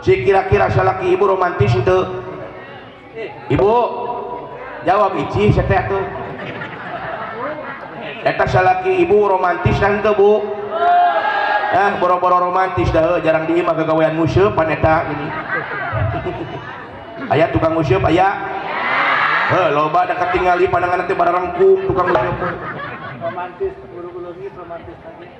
Si kira-kira salaki ibu romantis henteu? Ibu jawab ici teh atuh. Eta salaki ibu romantis kan henteu, Bu? Ah, boro-boro romantis dah jarang di imah gagawean nguseup pan eta gini. Aya tukang nguseup aya? Heuh, loba da katingali pandangan teh bararengkung tukang nguseup. Romantis, buru-buru romantis lagi.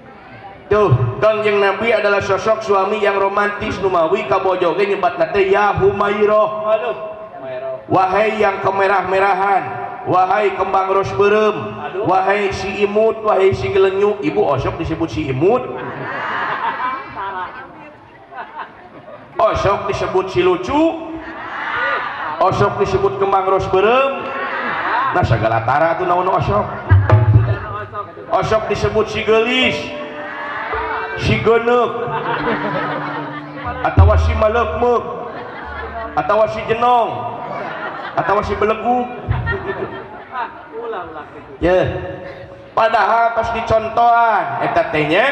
Tuh, Kangjeng Nabi adalah sosok suami yang romantis numawi kabojo ge nyebatna teh ya Humairah. Waduh, Humairah. Wahai yang kemerah-merahan, wahai kembang ros beureum, wahai si imut, wahai si gelenyu. Ibu osok disebut si imut. Osok disebut si lucu. Osok disebut kembang ros beureum. Nah segala tara tuh naon osok. Osok disebut si geulis, si geneuk, atau si malekmeuk, atau si jenong, atau si belegug. Ya, padahal pas dicontohan eta teh nya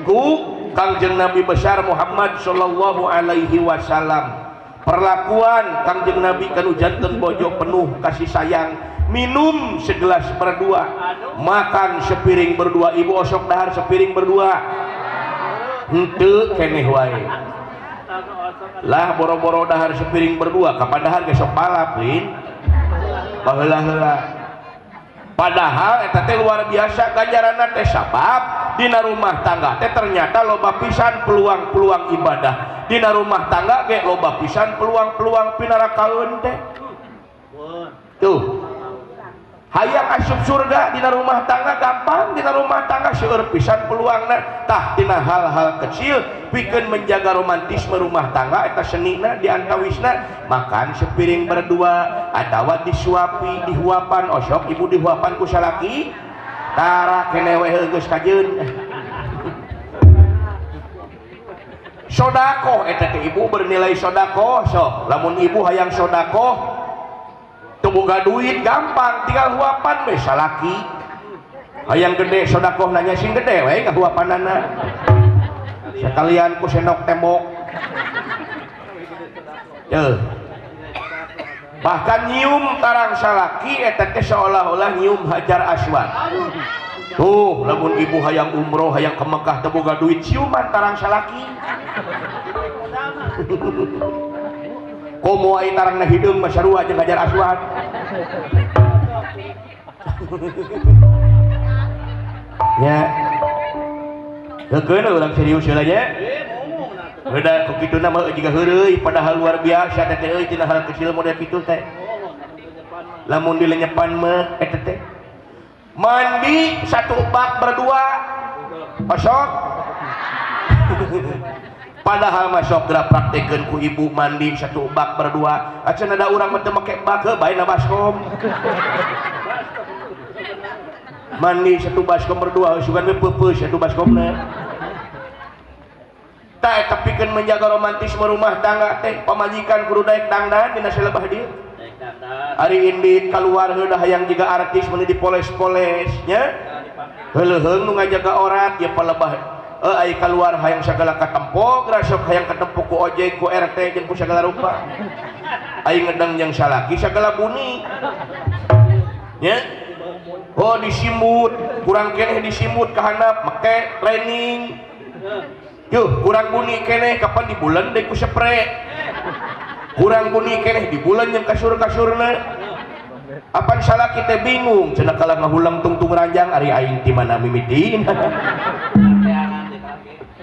ku Kangjeng Nabi besar Muhammad sallallahu alaihi wasallam. Perlakuan Kangjeng Nabi kanu janten bojo penuh kasih sayang, minum segelas berdua, makan sepiring berdua. Ibu osok dahar sepiring berdua henteu keneh wae lah, boro-boro dahar sepiring berdua, kapan dahar ge sok balap lin baheula-heula. Padahal eta teh luar biasa ganjaranna teh, sabab dina rumah tangga teh ternyata loba pisan peluang-peluang ibadah. Dina rumah tangga ge loba pisan peluang-peluang pinarakaeun teh. Tuh, hayang asup surga dina rumah tangga gampang, dina rumah tangga seueur pisan peluangna. Tah dina hal-hal kecil pikeun menjaga romantisme rumah tangga eta senina di antawisna makan sepiring berdua atawa disuapi, dihuapan. Osok ibu dihuapan ku salaki? Tara keneh we geus kajeun. Sodakoh eta teh ibu bernilai sodakoh. Sok lamun ibu hayang sodakoh teu boga duit gampang, tinggal huapan we salaki. Hayang gede sodakoh nanya sing gede we ngahuapanana sekalian ku sendok tembok. Tuh. Bahkan nyium tarang salaki eta teh seolah-olah nyium hajar aswad. Tuh lamun ibu hayang umroh, hayang ke Mekah teu boga duit, ciuman tarang salaki. Komo ai tarangna hideung mah sarua jeung hajar aswad. Ya. Heukeun urang serius heula nya. Heuda ku kituna mah jiga heureuy, padahal luar biasa teh euy tina hal kecil model kitu teh. Lamun dilenyepan mah eta teh mandi satu bak berdua osok. Padahal mah sok geura praktekeun ku ibu mandi satu bak berdua. Acan ada urang mah teu make bak heuh bae na baskom. Mandi satu baskom berdua sugan we peupeus satu baskomna. Tah eta pikeun menjaga romantisme rumah tangga teh pamajikan kudu daek dangdan dina salebah dieu. Ari indit kaluar heudah hayang jiga artis meuni dipoles-poles nya. Heuleuheung nu ngajaga orat ya palebah. Ai kaluar hayang sagala katempo, grasok hayang katempo ku ojek, ku RT jeung ku sagala rupa. Ai ngedeng jeung salaki sagala buni. Nya. Oh disimut, kurang keneh disimut ka handap make training. Yuh, kurang buni keneh kapan di bulan deui ku spray. Kurang buni keneh di bulan jeung kasur-kasurna. Apan salaki teh bingung, cenah kalah ngahulang tungtung ranjang ari aing ti mana mimitina.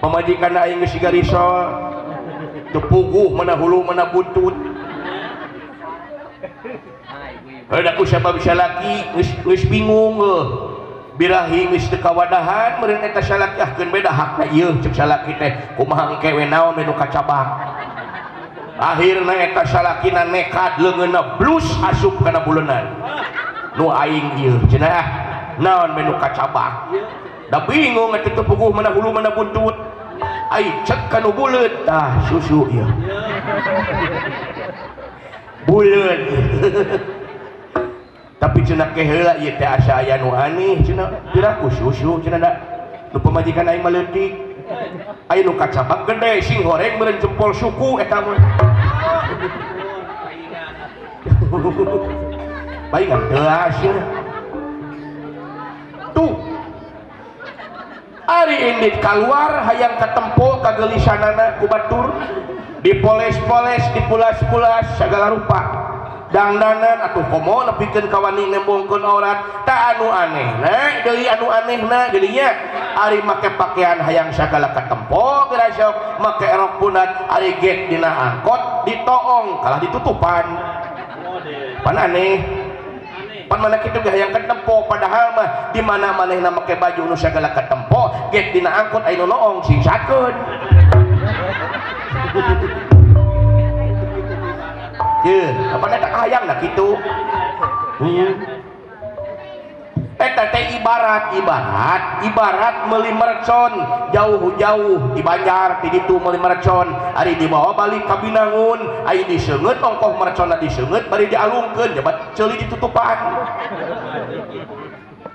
Pamajikan aing geus siga risol. Teu puguh mana hulu mana buntut. Heuda ku sabab salaki geus bingung heuh. Birahi geus teu kawadahan meureun eta salaki ah keun beda hakna ieu ceuk salaki teh kumaha engke we naon we nu kacabak. Akhirna eta salakina nekat leungeunna blus asup kana bulenan. Nu aing ieu cenah ah naon we nu kacabak. Da bingung eta teu puguh mana hulu mana buntut. Ai cek kanu buleut tah susu ieu. Buleut. Tapi cenah ke heula ieu teh asa aya nu aneh cenah piraku susu cenah da nu pamajikan aing mah leutik. Aya nu kacabak gede sing horeng meureun jempol suku eta mah. Baingan gelas ya. Tuh. Ari indit kaluar hayang katempo kagelisanana ku batur. Dipoles-poles, dipulas-pulas segala rupa. Dangdanan atuh komo nepikeun ka wani nembongkeun aurat. Ta anu anehna deui anu anehna deui nya. Ari make pakaian hayang sagala katempo geura sok make rok punat ari get dina angkot ditoong kalah ditutupan. Pan aneh. Pan mana kitu ge hayang katempo padahal mah di mana manehna make baju nu sagala katempo get dina angkot aya nu noong singsakeun. Ye, apa eta hayang na kitu? Eta teh ibarat meuli mercon jauh-jauh di Banjar ti ditu meuli mercon ari dibawa balik ka Binangun aya diseungeut ongkoh merconna diseungeut bari dialungkeun jabat ceuli ditutupan.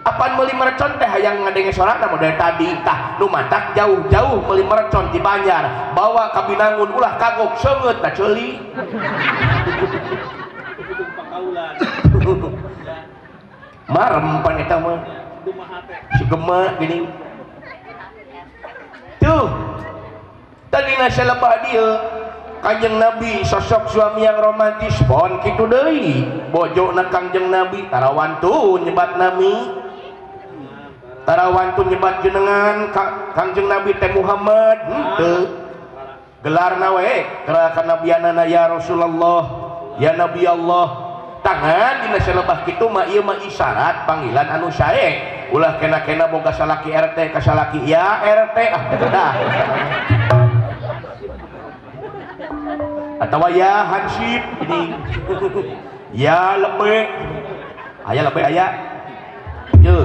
Apan meuli mercon teh hayang ngadenge sorana model tadi tah nu matak jauh-jauh meuli mercon di Banjar bawa ka Binangun ulah kagok seungeut na ceuli. Marem pan eta mah si gema gini tuh tadina salebah dieu Kanjeng Nabi sosok suami yang romantis pon kitu deui bojona Kangjeng Nabi tarawantu nyebat nami tarawantu nyebat jenengan Kangjeng Nabi teh Muhammad henteu gelarna we gelar kanabianana ya Rasulullah ya Nabi Allah. Tangan dina salebah kitu mah ieu mah isyarat panggilan anu sae ulah kena-kena boga salaki RT ka salaki ya RT ah dah atawa ya hansip ini ya lebe aya lebe aya ye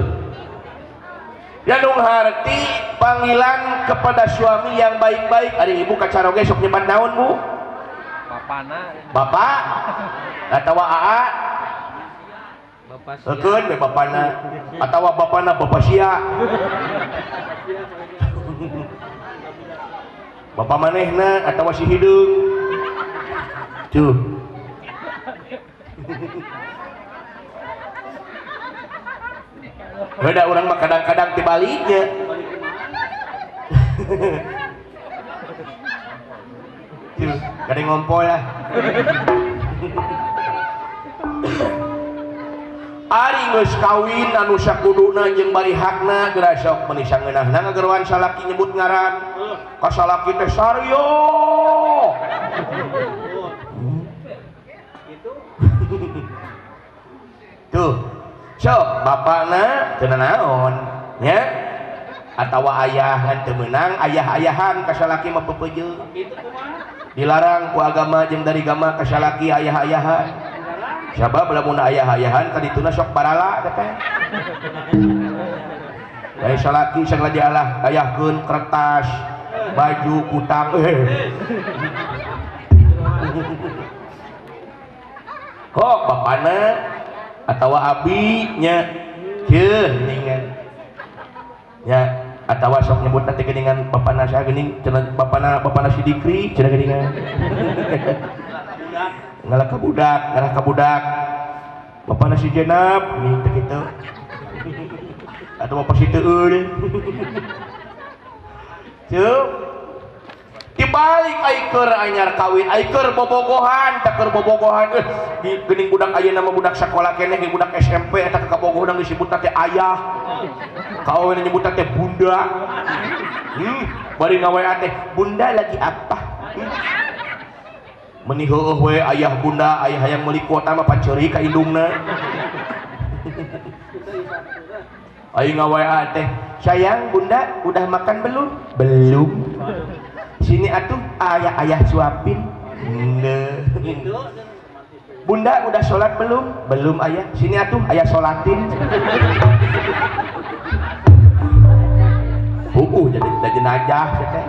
ya dong harti panggilan kepada suami yang baik-baik. Ari ibu kacaroge sok nyebat naon bu? Bapana bapak atawa aa bapak sia heukeun we bapana atawa bapana bapak sia bapak manehna atawa si hideung tuh. Beda orang mah kadang-kadang tibaliknya. Tuh, kadang ngompol lah. Ari geus kawin anu sakuduna jeung bari hakna geura sok meuni sangeunahna ngageroan salaki nyebut ngaran. Ka salaki teh Saryo. Tuh sok bapakna teu nanaon nya atawa ayah ngan teu meunang ayah-ayahan ka salaki mah peupeujeuh dilarang ku agama jeung dari gama ka salaki ayah-ayahan sabab lamun ayah-ayahan ka dituna sok barala teh ai salaki sagala dialah ayahkeun kertas baju kutang kok bapana atawa abi nya kieu geuningan nya atawa sok nyebut teh geuningan bapana saha geuning cenah bapana si Dikri cenah geuningan ngalah ka budak bapana si Jenab geuning teh kitu atau bapa si Teueul tuh dibalik ai keur anyar kawin ai keur bobogohan teh keur bobogohan geuning budak ayeuna mah budak sakola keneh ge budak SMP eta ka kabogohna geus disebutna teh ayah ka awena nyebutna teh bunda bari ngawa teh bunda lagi apa meuni heueuh we ayah bunda ayah hayang meuli kuota mah panceurik ka indungna aing ngawa teh sayang bunda udah makan belum belum sini atuh ayah suapin. Bunda udah sholat belum? Belum ayah. Sini atuh ayah sholatin. Jadi jenazah teh.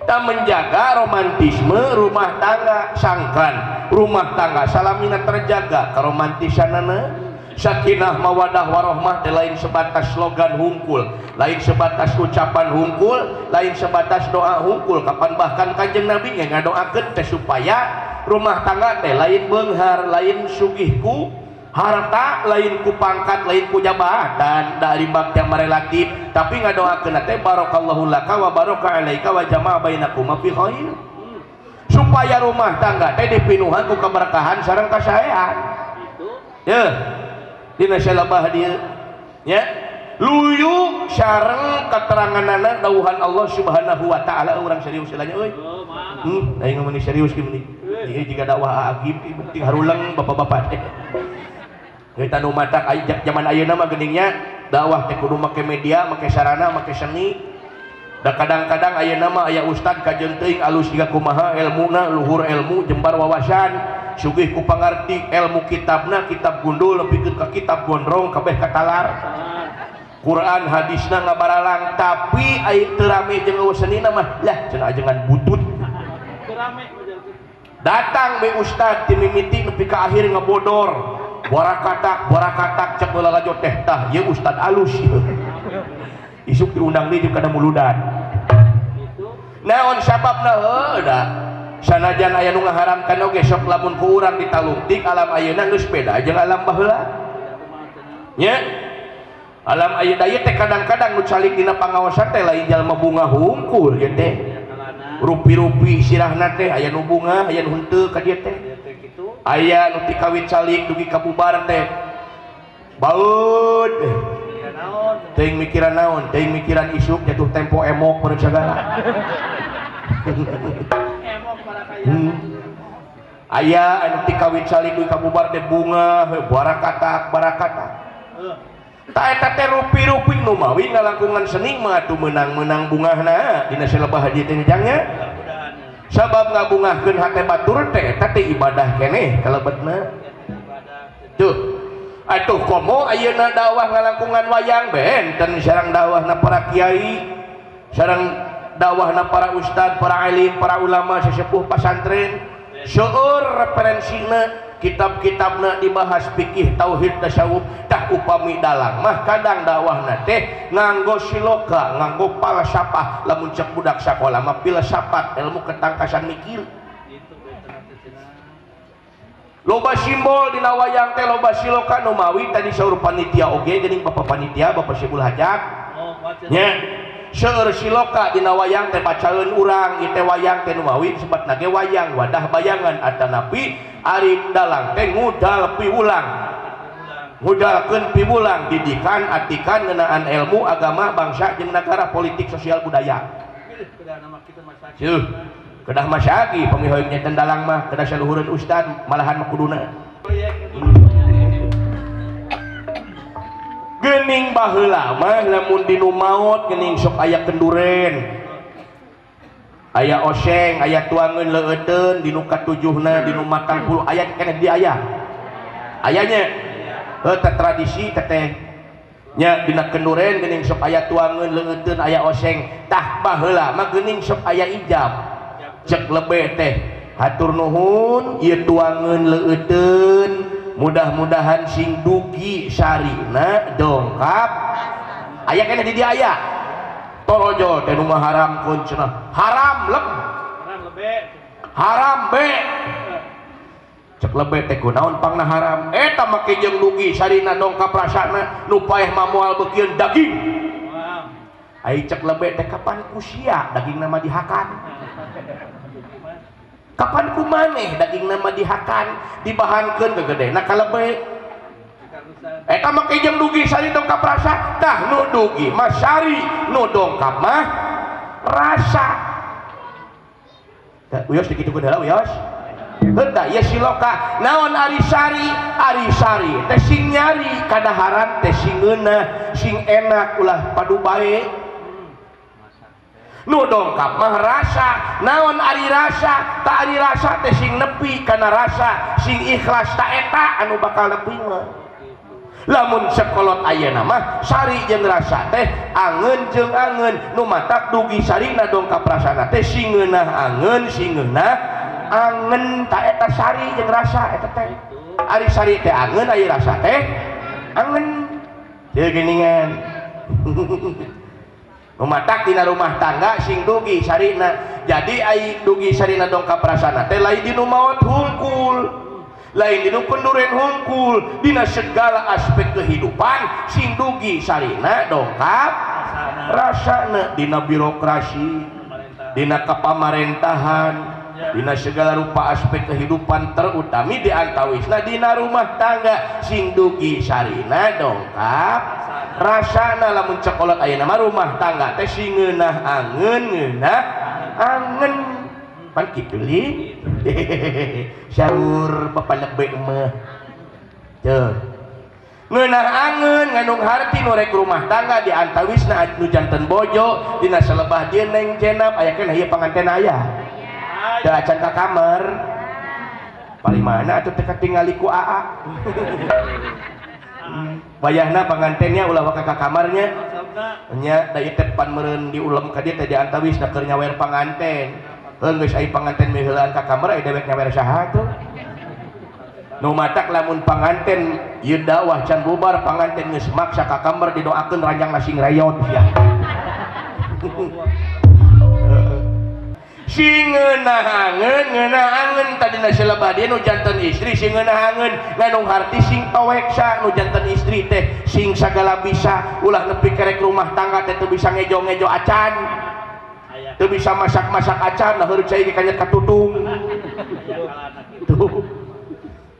Kita menjaga romantisme rumah tangga sangkan rumah tangga salamina terjaga keromantisanana. Sakinah mawadah warohmah teh lain sebatas slogan hungkul, lain sebatas ucapan hungkul, lain sebatas doa hungkul. Kapan bahkan Kanjeng Nabi ge ngadoakeun teh supaya rumah tangga teh lain beunghar, lain sugih ku harta, lain ku pangkat, lain ku jabatan, dari bagja relatif, tapi ngadoakeun teh barakallahu laka wa baraka alaika wa jama'a bainakuma fi khair, supaya rumah tangga teh dipinuhan ku keberkahan sareng kasaean. Yeuh, dina salabah dieu nya luyu sareng keteranganana dawuhan Allah Subhanahu wa taala. Urang serius nya euy. Aing ngomong serius kieu meni. Ieu jiga dakwah agim bukti haruleng bapak-bapak teh. Kita nu matak zaman ayeuna mah geuning nya dakwah teh kudu make media, make sarana, make seni. Da kadang-kadang ayeuna mah aya ustad kajeun teuing alus jiga kumaha ilmuna, luhur ilmu, jembar wawasan, sugih ku pangarti ilmu kitabna, kitab gundul nepikeun ka kitab gondrong kabeh katalar. Quran hadisna ngabaralang, tapi aya teu rame jeung eueuh senina mah lah cenah ajengan butut. Datang be ustad ti mimiti nepi ka akhir ngebodor. Barakatak barakatak cek lalajo teh tah ieu ustad alus ieu. Isuk diundang deui jeung kana muludan. Naon sababna heuh da sanajan aya nu ngaharamkan oge sok lamun ku urang ditalungtik alam ayeuna geus beda jeung alam baheula. Nya alam ayeuna ieu teh kadang-kadang nu calik dina pangaosan teh lain jalma bunga hungkul ieu teh. Rupi-rupi sirahna teh aya nu bunga, aya nu henteu ka dieu teh. Aya nu ti kawit calik dugi ka bubar teh baeud teuing mikiran naon, teuing mikiran isuk jatuh tempo emok meureun sagala. Aya anu ti kawit calik dugi ka bubar teh bunga barakatak barakatak. Ta eta teh rupi-rupi nu mawi ngalangkungan seni mah atuh meunang-meunang bungahna dina salebah dieu teh jangnya. Sabab ngabungahkeun hate batur teh eta teh ibadah keneh kalebetna. Tuh. Atuh komo ayeuna dakwah ngalangkungan wayang benten sareng dakwahna para kiai, sareng dakwahna para ustad, para alim, para ulama, sesepuh pasantren. Seueur referensina, kitab-kitabna dibahas fikih, tauhid, tasawuf. Tah upami dalang mah kadang dakwahna teh nganggo siloka, nganggo falsafah, lamun cek budak sakola mah filsafat, ilmu ketangkasan mikir. Loba simbol dina wayang teh, loba siloka nu mawi tadi saur panitia oge geuning bapak panitia, bapak Syibul Hajat. Nya seueur siloka dina wayang teh bacaeun urang ieu teh wayang teh nu mawi disebutna ge wayang wadah bayangan atanapi ari dalang teh ngudal piwulang. Ngudalkeun piwulang didikan atikan ngeunaan ilmu agama bangsa jeung nagara politik sosial budaya. Ceuh, kedah masyagi pamihoyong nyeten dalang mah kedah saluhureun ustad malahan mah kuduna. Geuning baheula mah lamun dinu maot geuning sok aya kenduren, aya oseng, aya tuangeun leueuteun dinu katujuhna, dinu matang puluh aya keneh di aya. Ayanya heuh teh tradisi teh teh nya dina kenduren geuning sok aya tuangeun leueuteun aya oseng. Tah baheula mah geuning sok aya ijab. Cek lebe teh hatur nuhun ieu tuangeun leueuteun mudah-mudahan sing dugi sarina dongkap aya keneh di dieu aya torojol teh nu ngaharamkeun cenah haram leb haram be cek lebe teh kunaon pangna haram eta make jeung dugi sarina dongkap rasana nu paeh mah moal beukieun daging. Ai cek lebe teh kapan ku sia dagingna mah dihakan, kapan ku maneh dagingna mah dihakan dibahankeun gegedena ka lebe eta make jeung dugi sari dongkap rasa. Tah nu dugi mah sari, nu dongkap mah rasa. Tah uyos dikitukeun heula uyos. Heuh tah ieu siloka naon ari sari, ari sari teh sing nyari kadaharan teh sing ngeunah, sing enak ulah padu bae. Nu dongkap mah rasa, naon ari rasa, tak ari rasa teh sing nepi kana rasa, sing ikhlas ta eta anu bakal nepi mah. Lamun sekolot ayeuna mah sari jeung rasa teh angeun jeung angeun, nu matak dugi sarina dongkap rasana teh sing ngeunah angeun, sing ngeunah angeun ta eta sari jeung rasa eta teh. Ari sari teh angeun, ari rasa teh Angen teu geuningan. Matak dina rumah tangga sing dugi sarina. Jadi ai dugi sarina dongkap rasana teh lain dinu maot hungkul, lain dinu kenduren hungkul, dina segala aspek kehidupan sing dugi sarina dongkap rasana, dina birokrasi, dina kapamarentahan, dina segala rupa aspek kehidupan, terutami di antawisna dina rumah tangga sing dugi sarina dongkap rasana. Lamun cekolot ayeuna mah rumah tangga teh sing ngeunah angeun, ngeunah angen pan kitu li saur papalebek mah teu ngeunah angeun ngandung harti nu rek rumah tangga di antawisna nu janten bojo dina selebah dieu Neng Jenab aya keneh ieu panganten aya teu acan ka kamar paling mana atuh teu katingali ku aa. Wayahna pangantennya ulah waka ka kamarnya nya da ieu teh pan meureun diulem ka dieu teh di antawisna keur nyawer panganten. Heuh geus ai panganten miheulaan ka kamar ai dewek nyawer saha tuh. Nu matak lamun panganten ieu dakwah can bubar panganten geus maksa ka kamar didoakeun ranjang sing rayot sia. Sing ngeunah angeun, ngeunah angeun tadina selebah dieu nu janten istri sing ngeunah angeun ngandung harti sing toweksa nu janten istri teh sing sagala bisa ulah nepi kerek rumah tangga teh teu bisa ngejo-ngejo acan, teu bisa masak-masak acan nah heureut cai kanyet katutung tuh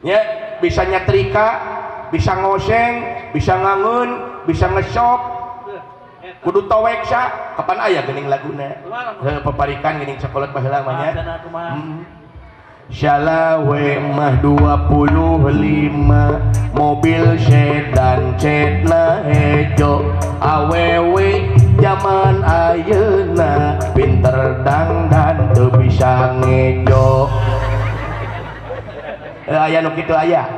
nya bisa nyatrika, bisa ngoseng, bisa ngangeun, bisa ngesop kudu toweksa. Kapan aya geuning laguna heuh paparikan geuning sakolat baheula mah nya. Salawe mah 25 mobil sedan cetna hejo awewe zaman ayeuna pinter dangdan teu bisa ngejo. Aya nu kitu aya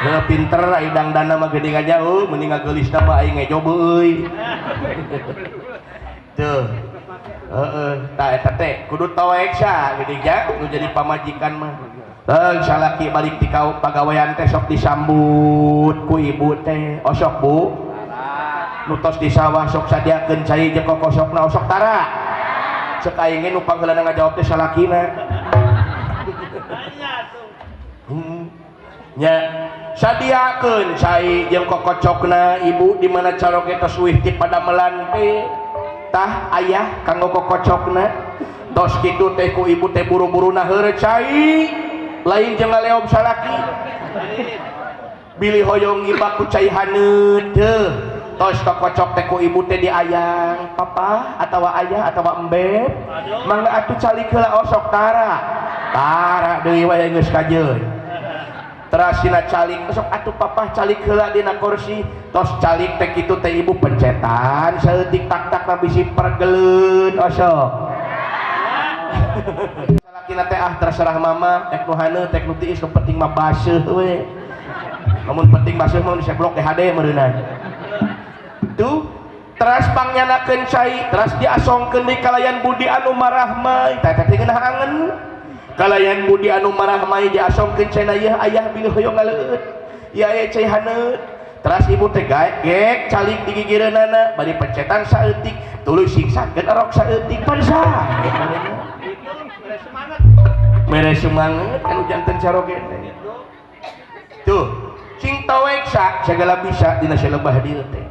heuh pinter ai dangdanna mah geuning aja heuh mending ngageulisna mah ai ngejo beuy. Tuh heeh tah eta teh kudu toweksa geuning nya nu jadi pamajikan mah. Heuh salaki balik ti pagawean teh sok disambut ku ibu teh osok bu nu tos di sawah sok sadiakeun cai jeung kokosokna osok tara. Cek aing ge nu pangheulana ngajawab teh salakina. Nya sadiakeun cai jeung kokocokna ibu di mana caroge tos uih ti padamelan teh tah ayah kanggo kokocokna tos kitu teh ku ibu teh buru-buru na heureut cai lain jeung ngaleob salaki bilih hoyong ibak ku cai haneut teh tos kokocok teh ku ibu teh diayang papa atawa ayah atawa embeb mangga atuh calik heula osok tara tara deui wae geus kajeun. Teras dina calik sok atuh papa calik heula dina kursi tos calik teh kitu teh ibu pencetan saeutik tak-tak bisi pergeleun osok. Salakina teh ah terserah mama tek nu haneut tek nu tiis nu penting mah baseuh we. Lamun penting baseuh mah diseblok teh hade meureunna. Tuh teras pangyanakeun cai teras diasongkeun di kalayan budi anu marahmai teh teh ngeunah angen. Kalayan budi anu marahmai diasongkeun cenah ieu ayah bilih hoyong ngaleueut ieu aya cai haneut teras ibu teh gek calik di gigireunana bari pencetan saeutik tuluy singsakeun erok saeutik pan sae mere semangat anu janten caroge teh tuh sing toweksa sagala bisa dina salebah dieu teh.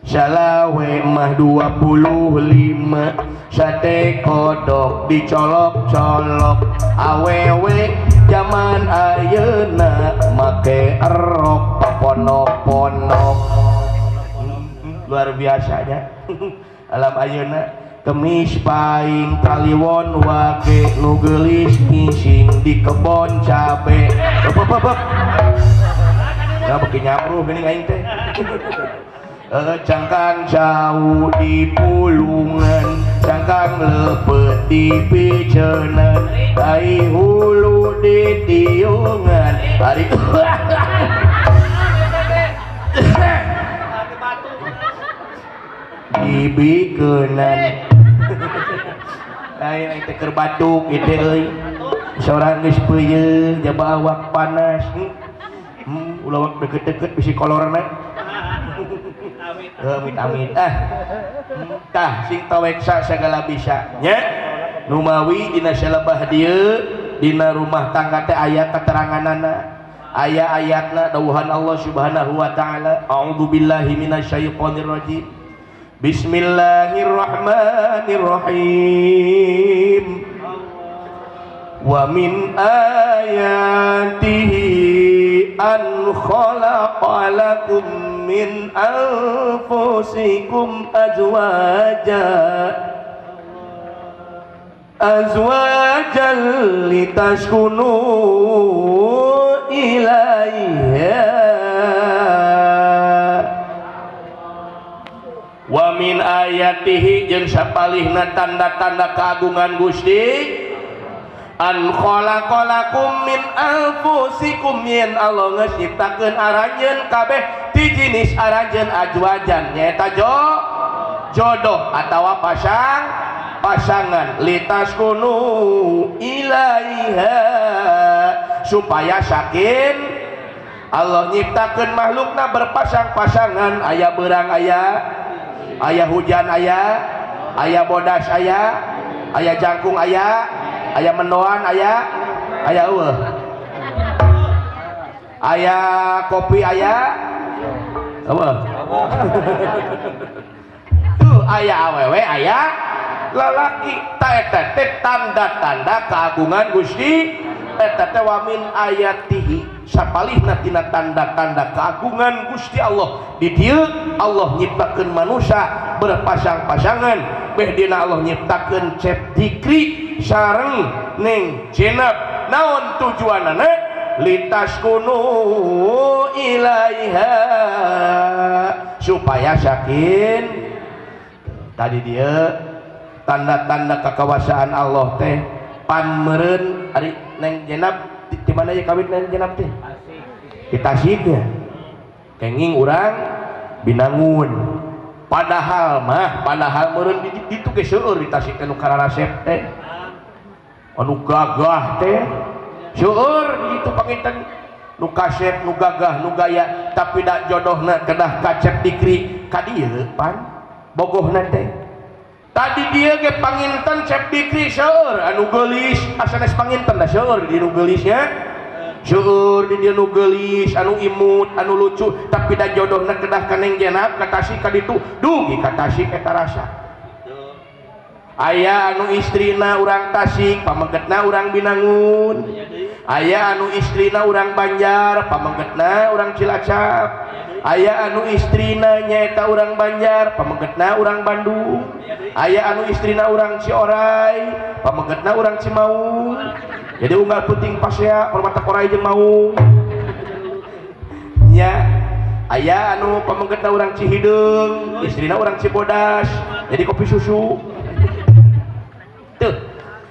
Salawe mah 25 sate kodok dicolok-colok awewe zaman ayeuna make erok paponok-ponok. Luar biasanya alam ayeuna kemis paing kaliwon wage nu geulis ngising di kebon cabe. Bep. Nah beuki nyamruh geuning aing teh. Cangkang jauh di pulungan, cangkang lepet di picenan, tai hulu di tiungan, hari di bikenan. Lain teh keur batuk ieu teh euy. Sorang geus peuyeung jaba awak panas. Ulah deket-deket bisi kolorna. Amit amit ah. Tah sing taweksa segala bisa nya. Numawi dina salebah dieu dina rumah tangga teh aya keteranganana. Aya ayatna dawuhan Allah Subhanahu wa taala. A'udzubillahi minasyaitonir rajim. Bismillahirrahmanirrahim. Wa min ayatihi an khalaqa lakum min anfusikum azwajan litaskunu ilaiha. Wa min ayatihi jeung sapalihna tanda-tanda keagungan Gusti an khalaqalakum min anfusikum yen Allah geus nyiptakeun aranjeun kabeh ti jinis aranjeun azwajan nyaeta jodoh atawa pasangan litaskunu ilaiha supaya sakin. Allah nyiptakeun makhlukna berpasang-pasangan, aya beurang aya, aya hujan aya, aya bodas aya, aya jangkung aya, aya mendoan aya, aya eueuh, aya kopi aya, eueuh. Tuh aya awewe aya lalaki. Ta eta teh tanda-tanda keagungan Gusti. Eta teh wa min ayatihi sapalihna tina tanda-tanda keagungan Gusti Allah. Di dieu Allah nyiptakeun manusia berpasang-pasangan, beh dina Allah nyiptakeun cep dikri sareng ning jenab. Naon tujuanana? Litaskunu ilaiha supaya sakin. Tadi dia tanda-tanda kekuasaan Allah teh panmeureun ari neng jenab di mana ya kawin neng jenab teh? Di Tasik ya. Kenging urang Binangun. Padahal mah padahal meureun di ditu ge seueur di Tasik teh nu kararasep teh. Anu gagah teh seueur di ditu panginten nu kasep nu gagah nu gaya tapi da jodohna kedah kacep dikri ka dieu pan bogohna teh. Tadi dia ge panginten cep dikri seueur anu geulis asanes panginten da seueur di nu geulisnya seueur di dieu nu geulis anu imut anu lucu tapi da jodohna kedah ka neng jenab ka Tasik ka ditu dugi ka Tasik eta rasa. Aya anu istrina urang Tasik pamegetna urang Binangun, aya anu istrina urang Banjar pamegetna urang Cilacap, aya anu istrina nyaeta urang Banjar pamegetna urang Bandung, aya anu istrina urang Ciorai pamegetna urang Cimaung. Jadi unggal peuting pasea permata korai jeung maung nya. Aya anu pamegetna urang Cihideung istrina urang Cibodas jadi kopi susu. Tuh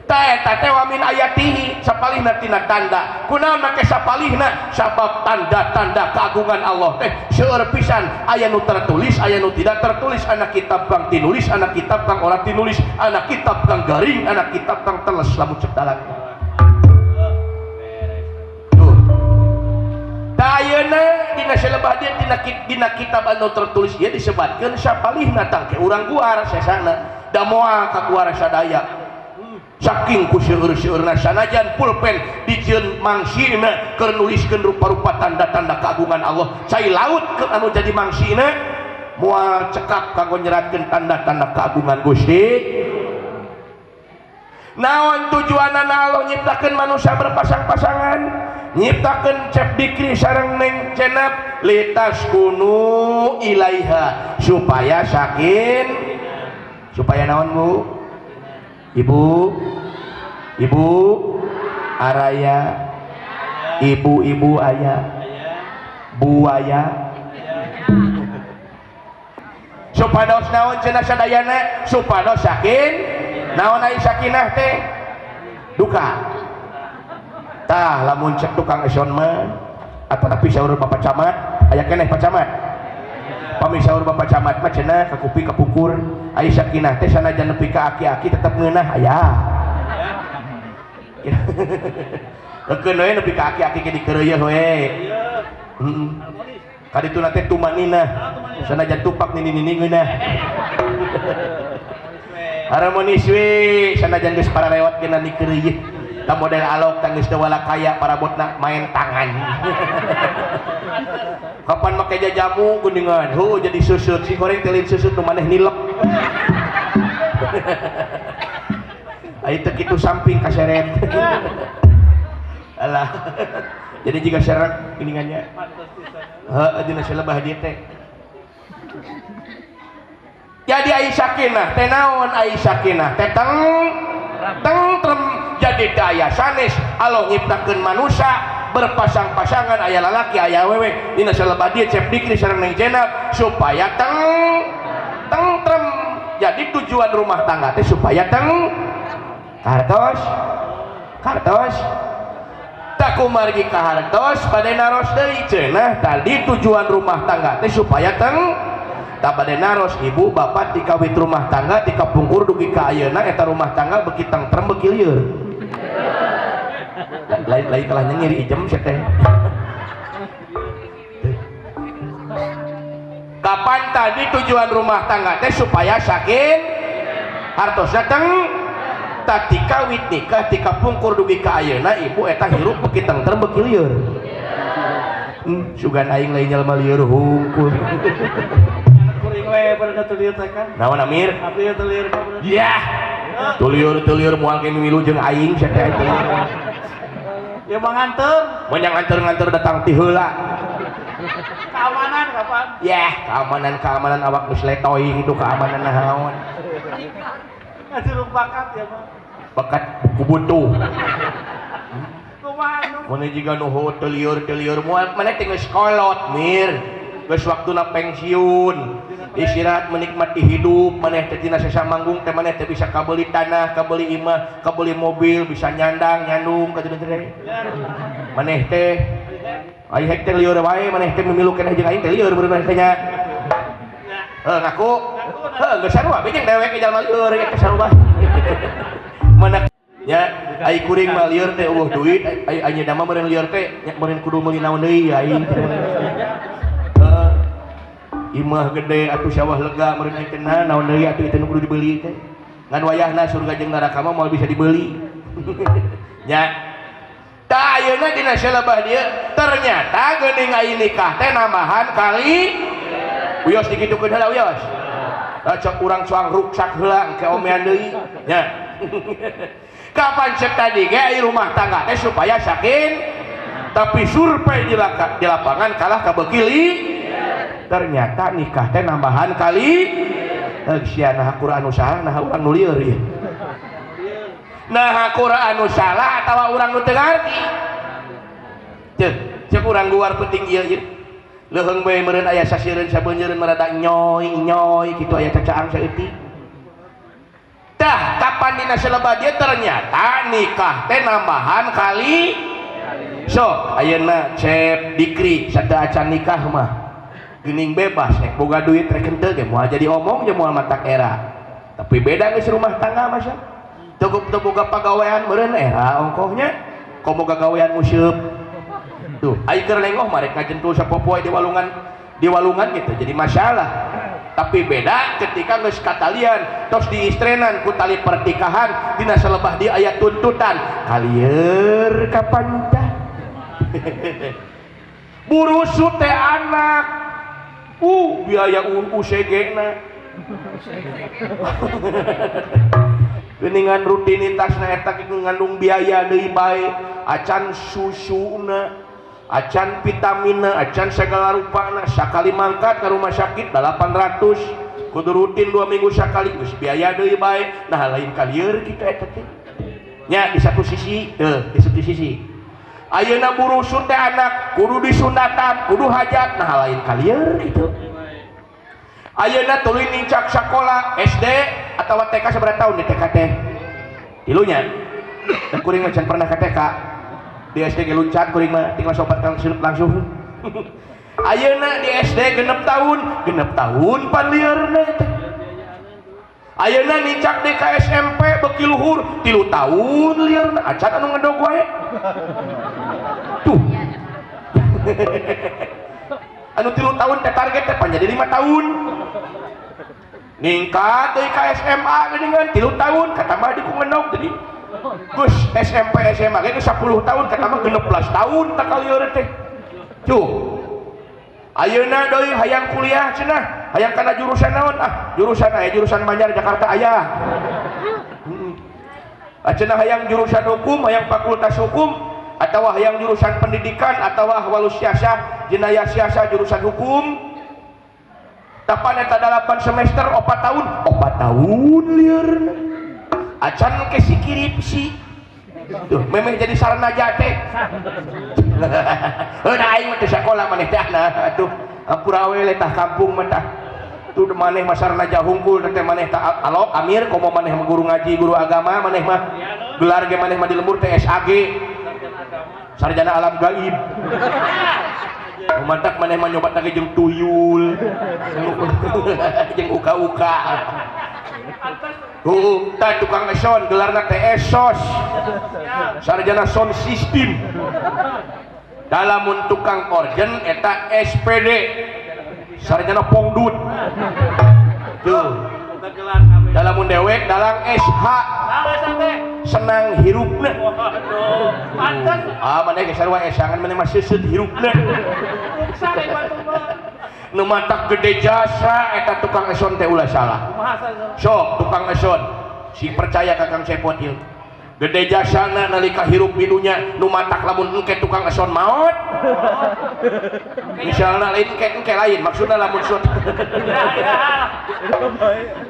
teh teh wa min ayatihi sapalihna tina tanda. Kunaon make sapalihna? Sabab tanda-tanda keagungan Allah teh seueur pisan, aya nu tertulis aya nu tidak tertulis, anak kitab kang tinulis anak kitab kang ora tinulis, anak kitab kang garing anak kitab kang teles lamun cek dalan. Tuh tah ayeuna dina salebah dieu dina kitab anu tertulis ieu disebatkeun sapalihna tangke urang guar sesana da moal ka guar sadaya. Saking ku seueur-seueurna sanajan pulpen dijieun mangsina keur nuliskeun rupa-rupa tanda-tanda keagungan Allah, cai laut keur anu jadi mangsina moal cekap kanggo nyeratkeun tanda-tanda keagungan Gusti. Naon tujuanana Allah nyiptakeun manusia berpasang-pasangan, nyiptakeun cep dikri sareng neng cenap litaskunu ilaiha supaya sakin, supaya naon Bu? Ibu, ibu araya, ibu-ibu ayah, buaya. Supados naon cenah sadayana? Supados sakin. Naon ai sakinah teh? Duka. Tah lamun cek tukang eson mah atanapi saur Bapak Camat, aya keneh Pak Camat. Pami saur Bapak Camat mah cenah kakupi kapungkur, ai sakinah teh sanajan nepi ka aki-aki tetep ngeunah aya. Kekeun we nepi ka aki-aki ge dikeureuyeun we. Heeh. Kaditu teh tumaninah. Sanajan tupak nini-nini ngeunah. Harmonis we sanajan geus pararewat geuna dikeureuy. Ta model alok tah geus teu wala kaya parabotna main tangan. Kapan make jajamu geuningan? Heuh jadi susut si goreng teh lain susut nu maneh nilep. Ai teu kitu samping kaseret. Alah. Jadi jika syarat geuningannya. Heuh dina selebah dieu teh. Jadi ai sakinah teh naon ai sakinah teh tentrem jadi teu aya sanes Allah nyiptakeun manusia berpasang-pasangan aya lalaki aya awewe dina salebah dieu Cep Dikri sareng Neng Jenab supaya tentrem. Jadi tujuan rumah tangga teh supaya kartos kartos tak kumargi ka hartos bade naros deui cenah tadi tujuan rumah tangga teh supaya tak bade naros ibu bapak dikawit rumah tangga dikapungkur dugi ka ayeuna eta rumah tangga beuki tentrem beuki lieur. Lain-lain kalah nyengir ijem sia teh. Kapan tadi tujuan rumah tangga teh supaya sakin hartosna tadi kawit nikah dikapungkur dugi ka ayeuna ibu eta hirup beuki tentrem beuki lieur. Sugan aing lain jelema lieur hungkul. Kuring we pada tulieur teh kan. Naon Amir? Abdi tulieur. Yah. Tulieur-tulieur moal ge milu jeung aing sia teh. Ya mah nganter. Mun yang nganter-nganter datang ti heula. Keamanan kapan? Yah, keamanan-keamanan awak geus letoy kitu keamanan naon. Ngajurung bakat ya mah. Bakat buku butuh. Kumaha nu? Mun jiga nu telieur-telieur moal maneh teh geus kolot Mir. Geus waktuna pensiun. Istirahat menikmati hidup maneh teh tina sesa manggung teh maneh teh bisa kabeli tanah, kabeli imah, kabeli mobil, bisa nyandang, nyandung ka teh. Maneh teh ai hek teh lieur wae maneh teh mimilu keneh jeung aing teh lieur beureun maneh teh nya. Heuh ngaku. Heuh geus sarua we jeung dewek ge jalma lieur ge sarua. Mana nya ai kuring mah lieur teh eueuh duit, ai anjeunna mah meureun lieur teh nya meureun kudu meuli naon deui aing. Imah gede atuh sawah lega meureun aing teh naon deui atuh itu nu kudu dibeli teh. Ngan wayahna surga jeung neraka mah moal bisa dibeli. Nya. Tah ayeuna dina salebah dieu ternyata geuning ai nikah teh nambahan kali wios dikitukeun heula wios. Cok urang cuang ruksak heula engke omean deui. Nya. Kapan cek tadi ge ai rumah tangga teh supaya sakin tapi survei di lapangan kalah ka beuki ternyata nikah teh nambahan kali sia nah Quran nu salah nah urang nu lieur ieu nah Quran nu salah atawa urang nu teu ngarti ceuk ceuk urang guar penting ieu ieu leuheung bae meureun aya sasieureun sabeunjeureun marada nyoy nyoy kitu aya cacaang saeutik tah kapan dina selebah dieu ternyata nikah teh nambahan kali sok ayeuna Cep Dikri sateu acan nikah mah geuning bebas rek boga duit rek henteu ge moal jadi omong jeung moal matak era tapi beda geus rumah tangga mah sia teu boga pagawean meureun era ongkohnya komo gagawean museup tuh ai keur lengoh mah rek ngajentul sapopoe di walungan gitu jadi masalah tapi beda ketika geus katalian tos diistrenan ku tali pertikahan dina salebah di aya tuntutan kalieur kapan tah burusu teh anak biaya UCG na geuningan rutinitasna eta ngandung biaya deui bae acan susuna acan vitamina acan segala rupana sakali mangkat ka rumah sakit 800 kudu rutin 2 minggu sakali geus biaya deui bae nah lain kalieur kitu eta teh nya di satu sisi teu di satu sisi ayeuna burusun teh anak kudu disunatan kudu hajat nah lain kalieur kitu ayeuna tuluy nincak sakola SD atawa TK sabaraha tahun di TK teh tilunya dan kuring mah can pernah ka TK di SD ge luncat kuring mah tinggal sobat langsung ayeuna di SD genep tahun pan lieurna teh ayeuna nincak di ka SMP beuki luhur 3 tahun lieurna acan anu ngedog wae tuh. Anu 3 tahun teh target teh pan jadi 5 tahun. Ningkat deui ka SMA geuningan 3 tahun katambah di ku ngendog jadi geus SMP SMA ge 10 tahun katambah 16 tahun tak kalieur teh. Tuh. Ayeuna deui hayang kuliah cenah, hayang kana jurusan naon? Ah, jurusan aya jurusan Banjar Jakarta aya. Heeh. Cenah hayang jurusan hukum, hayang fakultas hukum atawa hayang jurusan pendidikan atawa ahwalus siasah, jenayah siasah jurusan hukum. Tapan eta 8 semester 4 tahun, 4 tahun lieurna. Acan ke skripsi. Tuh, memeh jadi sarana teh. Heuh da aing mah teu sakola maneh teh nah atuh. Ampura we tah kampung mah tah. Tuh maneh mah sarana hungkul teh maneh tah alok amir komo maneh mah guru ngaji, guru agama maneh mah. Gelar ge maneh mah di lembur teh SAG. Sarjana alam gaib. Mantak maneh mah nyoba teh jeung tuyul. Jeung uka-uka. Heuh, tah tukang eson gelarna teh esos. Sarjana sound system. Dalamun tukang organ eta SPD. Sarjana pongdut. Tuh. Dalamun dewek dalang SH. Senang hirupna. Ah, maneh ge sarua esangan maneh mah seuseut hirupna. Nu matak gede jasa eta tukang eson teh ulah salah. Sok tukang eson si percaya ka Kang Cepot ieu. Gede jasana nalika hirup di dunya nu matak lamun engke tukang eson maot. Misalna lain engke engke lain maksudna lamun suatu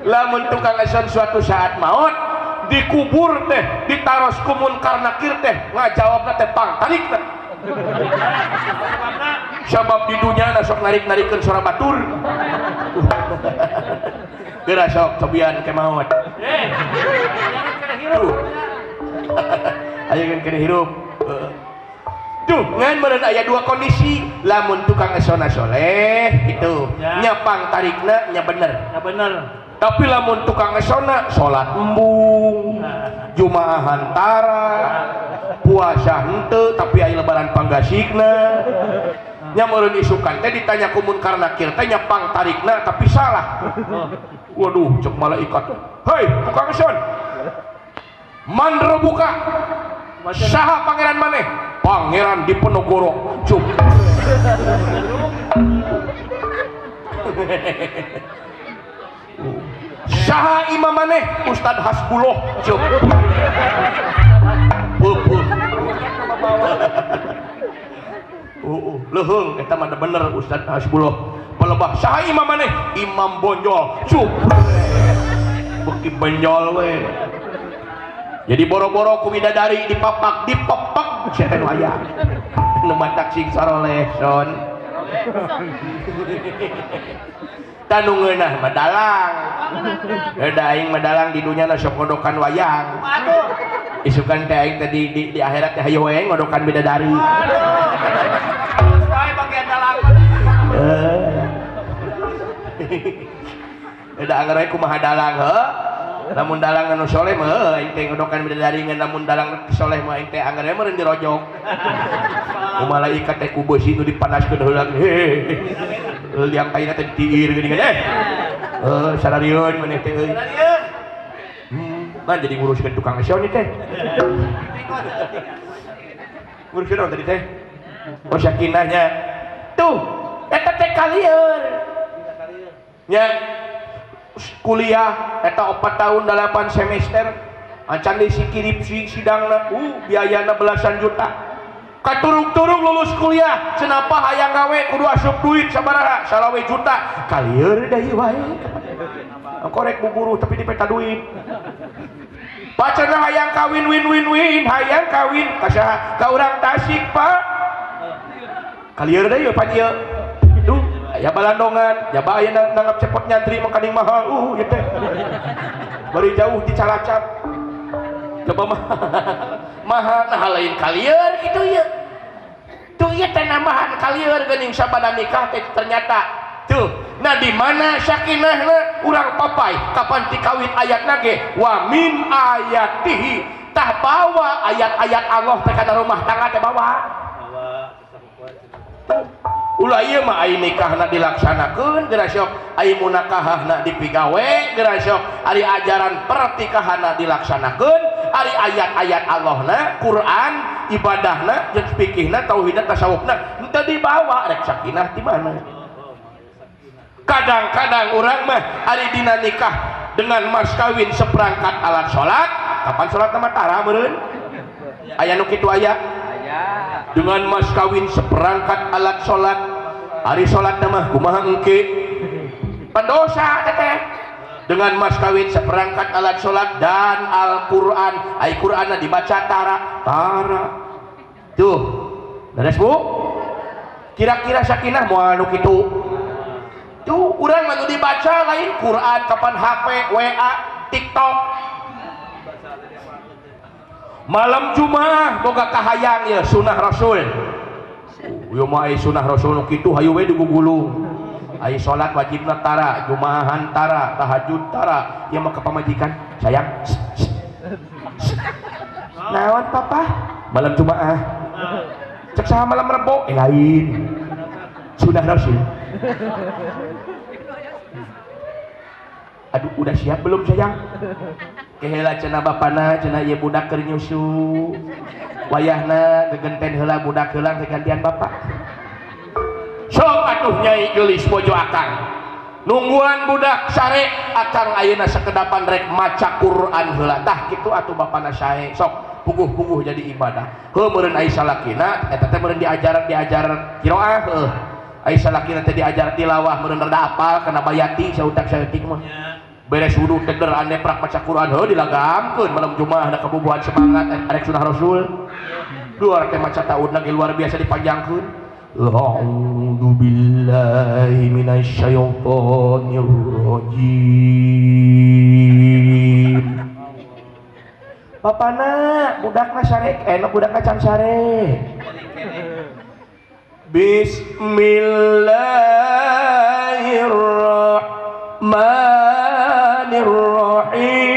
lamun tukang eson suatu saat maot dikubur teh ditaros ku Munkar Nakir teh ngajawabna teh pang tarikna. Sabab di dunya na sok narik-narikeun sora batur. Geura sok cobian ke maot. Tuh. Ayo kan kena hirup. Tuh, ngan meureun aya dua kondisi, lamun tukang esona soleh gitu. Ya. Nya pang tarikna nya bener. Ya bener. Tapi lamun tukang esona salat embung, jumaahan tara, puasa henteu tapi aya lebaran panggasikna. Nya meureun isukan teh ditanya ku Munkar Nakir teh nya pang tarikna tapi salah. Waduh, cek malaikat. Hei, tukang eson. Man rebuka. Saha pangeran maneh? Pangeran Diponegoro. Cuk. Saha imam maneh? Ustad Hasbullah. Cuk. Pupuh. Leuheung eta mah bener Ustad Hasbullah. Pelebah saha imam maneh? Imam Bonjol. Cuk. Beuki benjol we. Jadi boro-boro ku bidadari dipapak, dipepak sia teh nu aya. Nu matak sing saroleh son. Tanu ngeunah mah dalang. Da aing mah dalang di dunya na sok ngodokan wayang. Isukan teh aing teh di akhirat teh hayu we ngodokan bidadari. Waduh. Wae bagian dalang. Da anggar we kumaha dalang heuh. Lamun dalang anu soleh mah heuh aing teh ngodokan bidadari ngan lamun dalang soleh mah aing teh anggar we meureun dirojok. Ku malaikat teh ku beusi nu dipanaskeun heula. Heh. Liang kaina teh ditiir geuningan eh. Heuh sararieun maneh teh euy. Nah jadi nguruskeun tukang eson teh. Nguruskeun naon tadi teh? Oh sakinahnya. Tuh, eta teh kalieur. Nya kuliah eta 4 tahun 8 semester acan di skripsi sidangna biayana belasan juta. Katurung-turung lulus kuliah cenapa hayang gawe kudu asup duit sabaraha salawe juta kalieur deui wae. Korek buburu tapi dipeta duit. Pacarna hayang kawin win win win hayang kawin ka saha ka urang Tasik Pak. Kalieur deui pan ieu. Duh aya balandongan jaba aya nanggap cepot nyantri mah kaning mahal ieu teh. Bari jauh di Calacap. Coba mah mahal nah lain kalieur kitu ieu. Tuh ieu teh nambahan kalieur geuning sabada nikah teh ternyata tuh. Nah di mana sakinahna urang papai kapan dikawin ayatna ge wa min ayatihi tah bawa ayat-ayat Allah teh kana rumah tangga teh bawa. Ulah ieu mah ai nikahna dilaksanakeun geura sok, ai munakahahna dipigawe geura sok, ari ajaran pertikahanna dilaksanakeun, ari ayat-ayat Allahna, Quran, ibadahna, jeung fikihna, tauhidna, tasawufna henteu dibawa rek sakinah di mana? Kadang-kadang urang mah ari dina nikah dengan mas kawin seperangkat alat salat, kapan salat mah tara meureun? Aya nu kitu aya? Dengan mas kawin seperangkat alat salat, ari salat mah kumaha engke? Pendosa teteh. Dengan mas kawin seperangkat alat salat dan Al-Qur'an, ai Qur'anna dibaca tara tara. Tuh, beres Bu? Kira-kira sakinah moal nu kitu? Tuh, urang mah nu dibaca lain Quran, kapan HP, WA, TikTok. Malam Jumat boga kahayang ya sunah Rasul. Ieu mah ai sunah Rasul nu kitu hayu we digugulung. Ai salat wajibna tara, jumaahan tara, tahajud tara. Ieu mah ka pamajikan, sayang. Naon papa? Malam Jumaah. Cek saha malam Rebo? Lain. Sunah Rasul. Aduh, udah siap belum sayang? Keheula cenah bapana cenah ieu budak keur nyusu. Wayahna gegenten heula budak heula gantian bapak. Sok atuh nyai geulis bojo akang. Nungguan budak sare akang ayeuna sakedapan rek maca Quran heula. Tah kitu atuh bapana sae. Sok puguh-puguh jadi ibadah. Heuh meureun ai salakina eta teh meureun diajar qiraah heuh. Ai salakina teh diajar tilawah meureun rada apal kana bayati sautak saeutik mah. Beres wudu teder ane prak maca Quran heuh dilagamkeun malam Jumaah da kabubuhan semangat arek sunah Rasul. Dua teh maca taudna ge luar biasa dipanjangkeun. A'udzu billahi minasyaitonir rajim. Bapana budakna sare, budakna can sare. Bismillahirrahmanirrahim.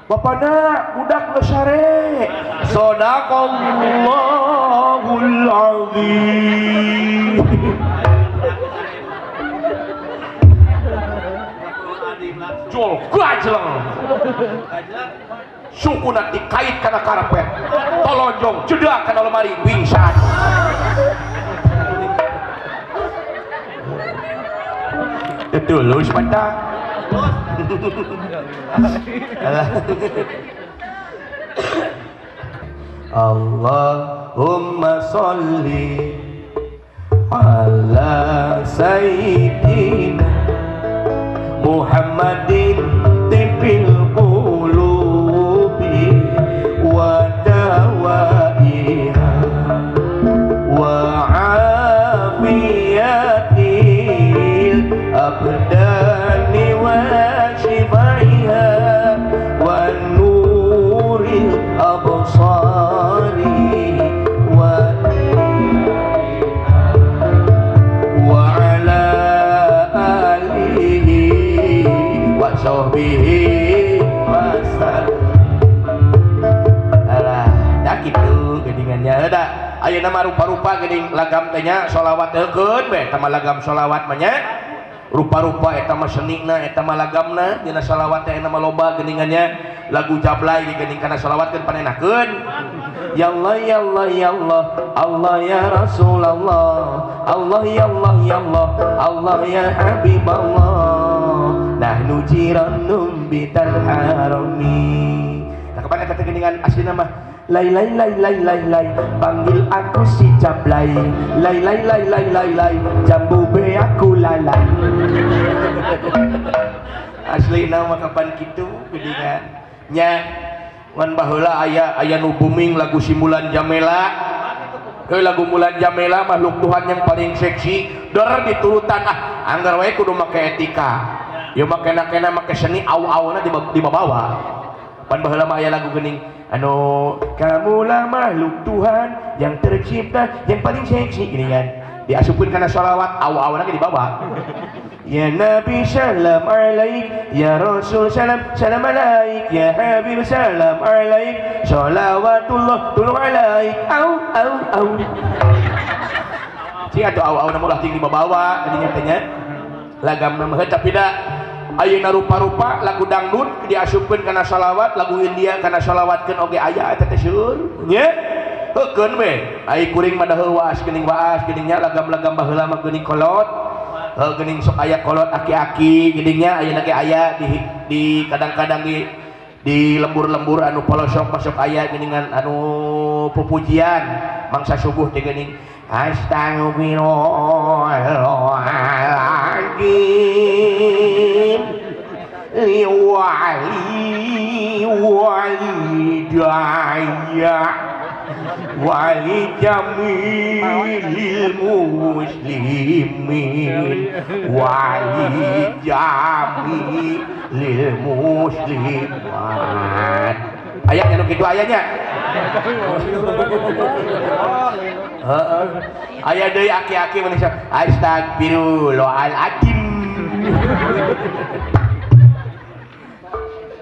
Bapana budak geus sare. Sadaqallahul azim. Jol gajleng. Sukuna dikait kana karpet. Tolonjong jedak kana lemari pingsan. Tulus mantap. Allahumma sholli ala sayyidina Muhammadin tibil qulubi wa dawaiha wa afiyatil abdani wa shifaiha wa nuril absari wa ala alihi wa sahbihi wasallam. Alah, dah kitu geuningannya da. Ayeuna mah rupa-rupa geuning lagam teh nya sholawat heukeun we eta mah lagam sholawat mah nya. Rupa-rupa eta mah senina eta mah lagamna dina sholawat teh eta mah loba geuningannya. Lagu jablay geuning kana sholawat keun panenakeun. Ya Allah ya Allah ya Allah Allah ya Rasulullah Allah ya Allah ya Allah Allah ya Habiballah nahnu jiranum bital harami. Nah kapan eta teh geuningan aslina mah lai lai lai lai lai lai panggil aku si jablay lai lai lai lai lai lai jambu be aku lalai. Asli nama kapan kitu geuningan nya ngan baheula aya nu booming lagu si Mulan Jamela. Heuh lagu Mulan Jamela makhluk Tuhan yang paling seksi der diturutan ah anggar wae kudu make etika. Ieu mah kena-kena make seni aw-awna dibawa. Pan baheula mah aya lagu geuning anu kamulah makhluk Tuhan yang tercipta yang paling seksi gini kan. Diasupkeun kana sholawat aw-awna ge dibawa. Ya Nabi salam alaik, ya Rasul salam salam alaik, ya Habib salam alaik, sholawatullah tulu alaik. Au au au. Cing atuh au au na ulah tinggi babawa tadinya teh nya. Lagam mah tapi da ayeuna rupa-rupa lagu dangdut diasupkeun kana sholawat, lagu India kana sholawatkeun oge aya eta teh seueur nya. Heukeun we ai kuring mah da heuwas geuning waas geuning nya lagam-lagam baheula mah geuning kolot. Heuh geuning sok aya kolot aki-aki geuning nya ayeuna ge aya di kadang-kadang di lembur-lembur anu pelosok masuk aya geuningan anu pupujian mangsa subuh teh geuning astagfirullahaladzim liwali walidayya wali jamilil muslimin wali jamilil muslimat. Ayatnya nu kitu ayatnya. Heeh. Aya deui aki-aki mun astagfirullahaladzim.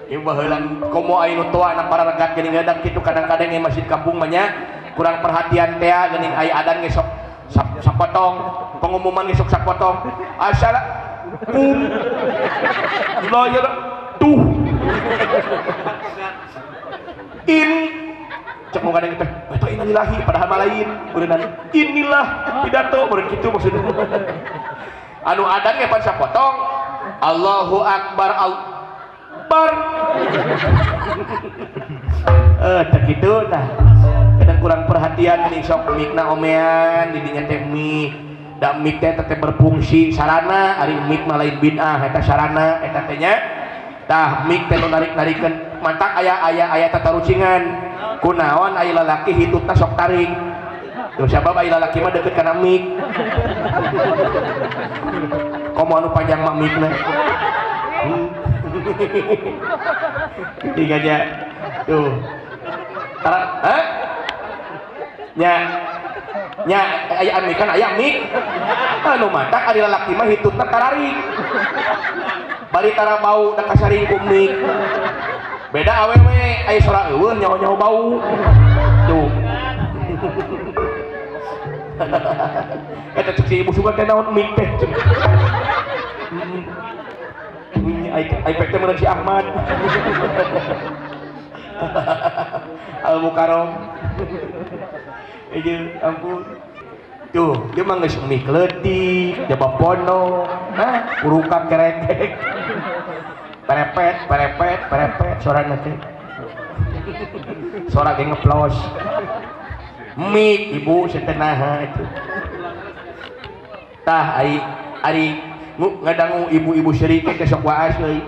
Ieu baheula komo aya nu toa na pararegat geuning gadak kitu kadang-kadang di masjid kampung mah nya kurang perhatian teh geuning aya adan ge sok sapotong, pengumuman ge sok sapotong. Assalamualaikum. Lawyer tuh. In cek nu kadang teh eta innalillahi padahal mah lain beureunan inilah pidato beureun kitu maksudna. Anu adan ge pan sapotong Allahu akbar Akbar. Teh kitu tah. Kadang kurang perhatian geuning sok mikna omean di dinya teh mik. Da mik teh teh berfungsi sarana, ari mik mah lain bid'ah eta sarana eta teh nya. Tah mik teh nu narik-narikeun mantak aya aya aya tatarucingan. Kunaon aya lalaki hitutna sok tarik. Tuh sabab aya lalaki mah deukeut kana mik. Komo anu panjang mah mikna. Tiga aja tuh tara eh nya nya aya mik kan aya mik anu matak ari lalaki mah hitutna tararik bari tara bau da kasaring ku mik beda awewe aya sora eueuh nyaho-nyaho bau tuh eta cek si ibu sugan teh naon mik teh iPad teh meureun si Ahmad. Al Mukarram. Ieu ampun. Tuh, dia mah geus mik leutik, jaba pono, hah, uruka kerekek. Perepet, perepet, perepet sorana teh. Sora ge ngeplos. Mik ibu setenaha itu. Tah ai ari ngadangu ibu-ibu syirik teh sok waas euy.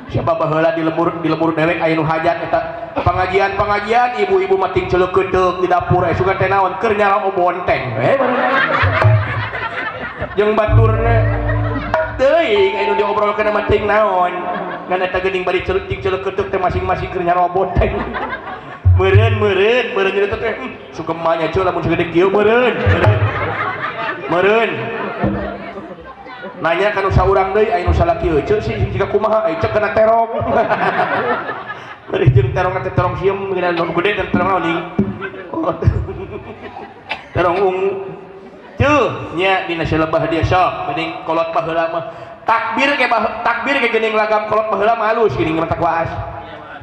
Siapa baheula di lembur dewek aya nu hajat eta pengajian-pengajian ibu-ibu mah ting celeukeuteup di dapur aya sugan teh naon keur nyala bonteng we jeung baturna teuing aya nu diobrolkeun mah ting naon ngan eta geuning bari ting celeukeuteup teh masing-masing keur nyala bonteng meureun meureun meureun eta teh sugemanya ceu lamun sagede kieu meureun meureun meureun nanya kan usaha urang deui aya nu salaki euceu sih jika kumaha aya cek kana terong. Bari jeung terong teh terong sieum geunan nu gede dan terong naon ning. Terong ungu. Ceuh nya dina selebah dia sok geuning kolot baheula mah. Takbir ge takbir ge geuning lagam kolot baheula mah halus geuning mah waas.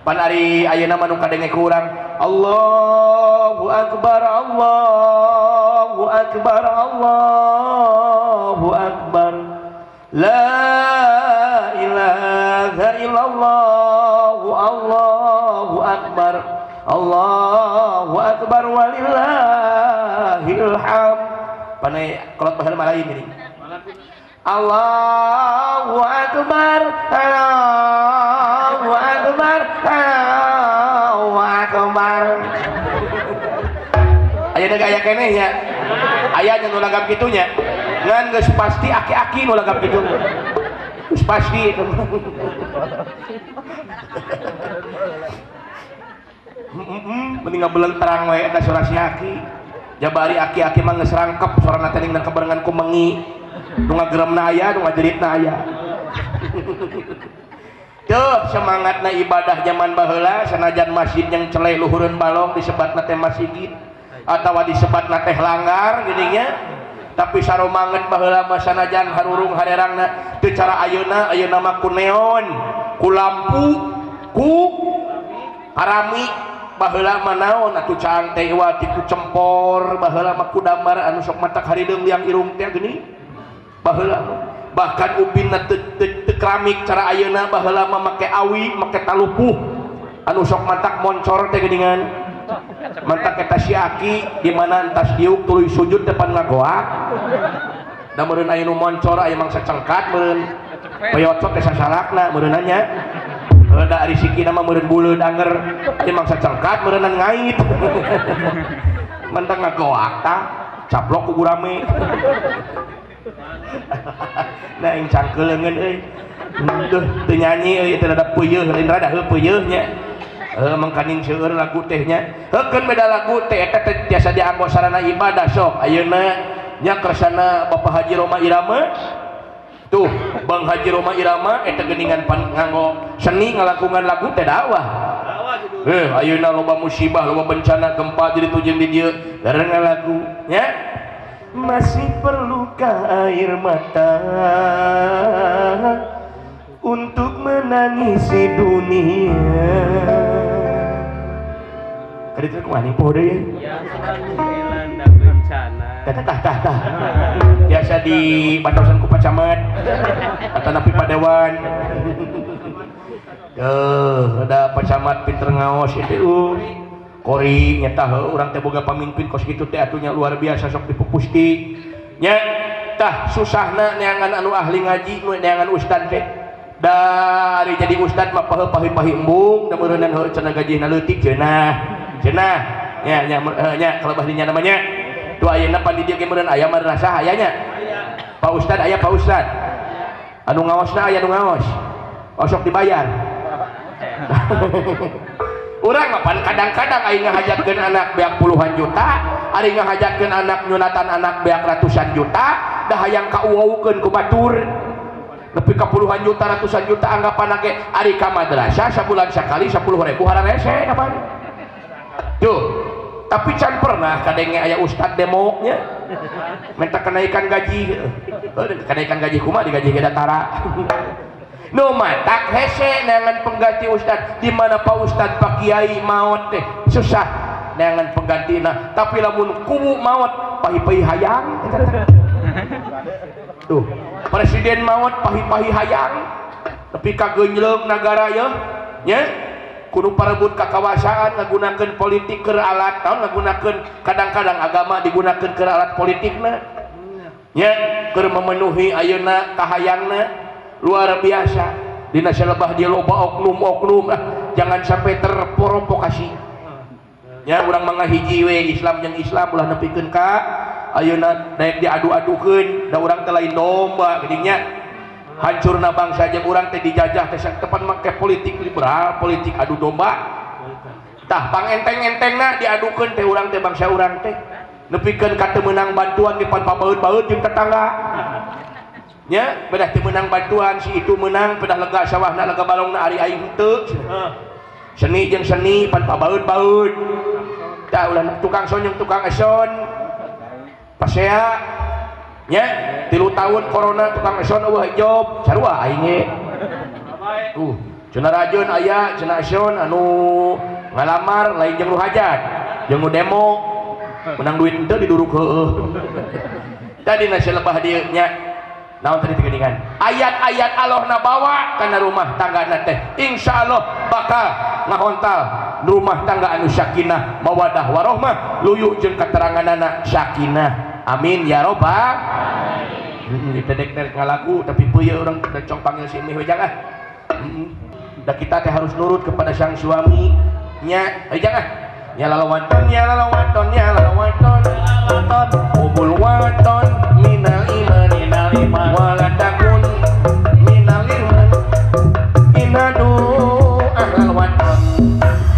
Pan ari ayeuna mah nu kadenge ku urang Allahu akbar Allahu akbar Allahu akbar. La ilaha illallah Allahu akbar Allahu akbar walillahil hamd. Panai kolot baheula mah lain ini. Allahu akbar Allahu akbar Allahu akbar. Aya deui aya keneh nya. Aya nya nu lagam kitu nya. Ngan geus pasti aki-aki nu lagam kitu. Geus pasti itu. Mending ngabelang terang we eta sora si aki. Jabari aki-aki mah geus rangkep sorana teh ning kabarengan ku mengi. Nu ngageremna aya, nu ngajeritna aya. Tuh semangatna ibadah zaman baheula sanajan masjid yang celai luhureun balong disebatna teh masjid atawa disebatna teh langgar geuning nya. Tapi saromanget baheula mah sanajan harurung harerangna teu cara ayeuna, ayeuna mah ku neon, ku lampu, ku keramik. Baheula mah naon atuh caang teh iwati ku cempor, baheula mah ku damar anu sok matak harideung liang irung teh geuning. Baheula mah bahkan ubinna teu keramik cara ayeuna, baheula mah make awi, make talupuh anu sok matak moncor teh geuningan. Mantak eta si aki di mana entas diuk tuluy sujud depan ngagoak. Da meureun aya nu moncor aya mangsa cengkat meureun peyocot teh sasalakna meureun nya. Da ari sikina mah meureun buleud anger aya mangsa cengkat meureunan ngait. Mantak ngagoak tah caplok ku gurame. Nah ing cangkeuleungeun euy. Duh teu nyanyi euy teh rada peuyeun lain rada heuh peuyeun nya. Heuh mangkaning seueur lagu teh nya. Heukeun beda lagu teh eta teh tiasa dianggo sarana ibadah sok. Ayeuna nya kersana Bapak Haji Rhoma Irama. Tuh Bang Haji Rhoma Irama eta geuningan pan nganggo seni ngalakungan lagu teh dakwah. Ayeuna loba musibah, loba bencana gempa jadi tuh jeung di dieu gara lagu nya. Masih perlukah air mata untuk menangisi dunia? Kaditu kumaha nih poho deui? Yang selalu dilanda bencana. Tah tah tah. Biasa di bantosan ku Pak Camat atau napi Pak Dewan. Tuh, ada Pak Camat pinter ngaos itu. Kori nyata heuh urang teh boga pamimpin kos kitu teh atunya luar biasa sok dipupusti. Nya tah susahna neangan anu ahli ngaji nu neangan ustad teh. Dari jadi ustad mah pahi-pahi embung da meureunan heuh cenah gajihna leutik cenah. Cenah nya nya nya kalebah dinya namanya. Tuh ayeuna pan di dieu ge meureun aya madrasah aya nya. Pak Ustad aya Pak Ustad. Anu ngaosna aya nu ngaos. Osok dibayar. Urang mah pan kadang-kadang aing ngahajatkeun anak beak puluhan juta, ari ngahajatkeun anak nyunatan anak beak ratusan juta, dah hayang kauwaukeun ku batur. Nepi ka puluhan juta ratusan juta anggapan ge ari ka madrasah sabulan sakali 10.000 hararese kapan. Tuh, tapi can pernah kadenge aya ustad demo nya minta kenaikan gaji. Heuh, kenaikan gaji kumaha digaji ge tara. Nu matak hese neangan pengganti ustad, di mana Pak Ustad Pak Kiai maot teh susah neangan penggantina, tapi lamun kubu maot pahi-pahi hayang. Tuh, presiden maot pahi-pahi hayang. Tapi kageunjleung nagara yeuh nya kudu parebut kakawasaan ngagunakeun politik keur alat naon ngagunakeun kadang-kadang agama digunakeun keur alat politikna nya keur memenuhi ayeuna kahayangna. Luar biasa dina salebah dia loba oknum-oknum jangan sampai terprovokasi nya urang mah ngahiji we Islam jeung Islam ulah nepikeun ka ayeuna daek diadu-adukeun da urang teh lain domba geuning nya. Hancurna bangsa jeung urang teh dijajah teh tepan make politik liberal, politik adu domba. Tah pangenteng-entengna diadukeun teh urang teh bangsa urang teh nepikeun ka teu meunang bantuan di pan pabaeut-baeut jeung tetangga. Nya bedah teu meunang bantuan si itu meunang pedah lega sawahna lega balongna ari aing henteu. Seni jeung seni pan pabaeut-baeut. Tah ulah tukang son jeung tukang eson. Pasea nya 3 tahun corona tukang eson eueuh job sarua aing ge. Tuh cenah rajeun aya cenah eson anu ngalamar lain jeung nu hajat jeung nu demo menang duit henteu diduruk heueuh. Tadi nasi lebah dieu nya naon tadi teh ayat-ayat Allah na bawa kana rumah tangga na teh insyaallah bakal ngahontal rumah tangga anu sakinah mawadah warohmah luyu jeung keteranganana sakinah. Amin ya robbal alamin. Ditedek-tedek ngalagu tapi peuyeun urang cong panggil si Emi we jangan. Da kita teh harus nurut kepada sang suami nya we jangan. Ya lalawaton ya lalawaton ya lalawaton ubul waton minal iman wala takun minal iman inadu ahlal waton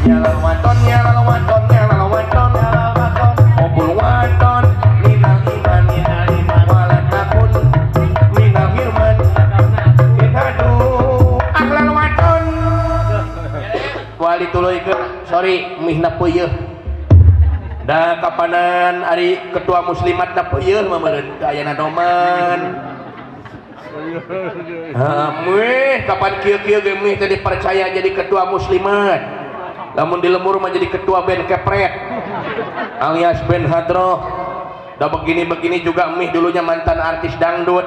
ya lalawaton ya lalawaton ya lalawaton ubul waton minal iman wala takun mihna peuyeih da kapanan ari ketua muslimat na peuyeih mah meureun teu aya nadoman. Mih kapan kieu-kieu ge mih teh dipercaya jadi ketua muslimat. Lamun di lembur mah jadi ketua band kepret alias band hadroh. Da begini-begini juga mih dulunya mantan artis dangdut.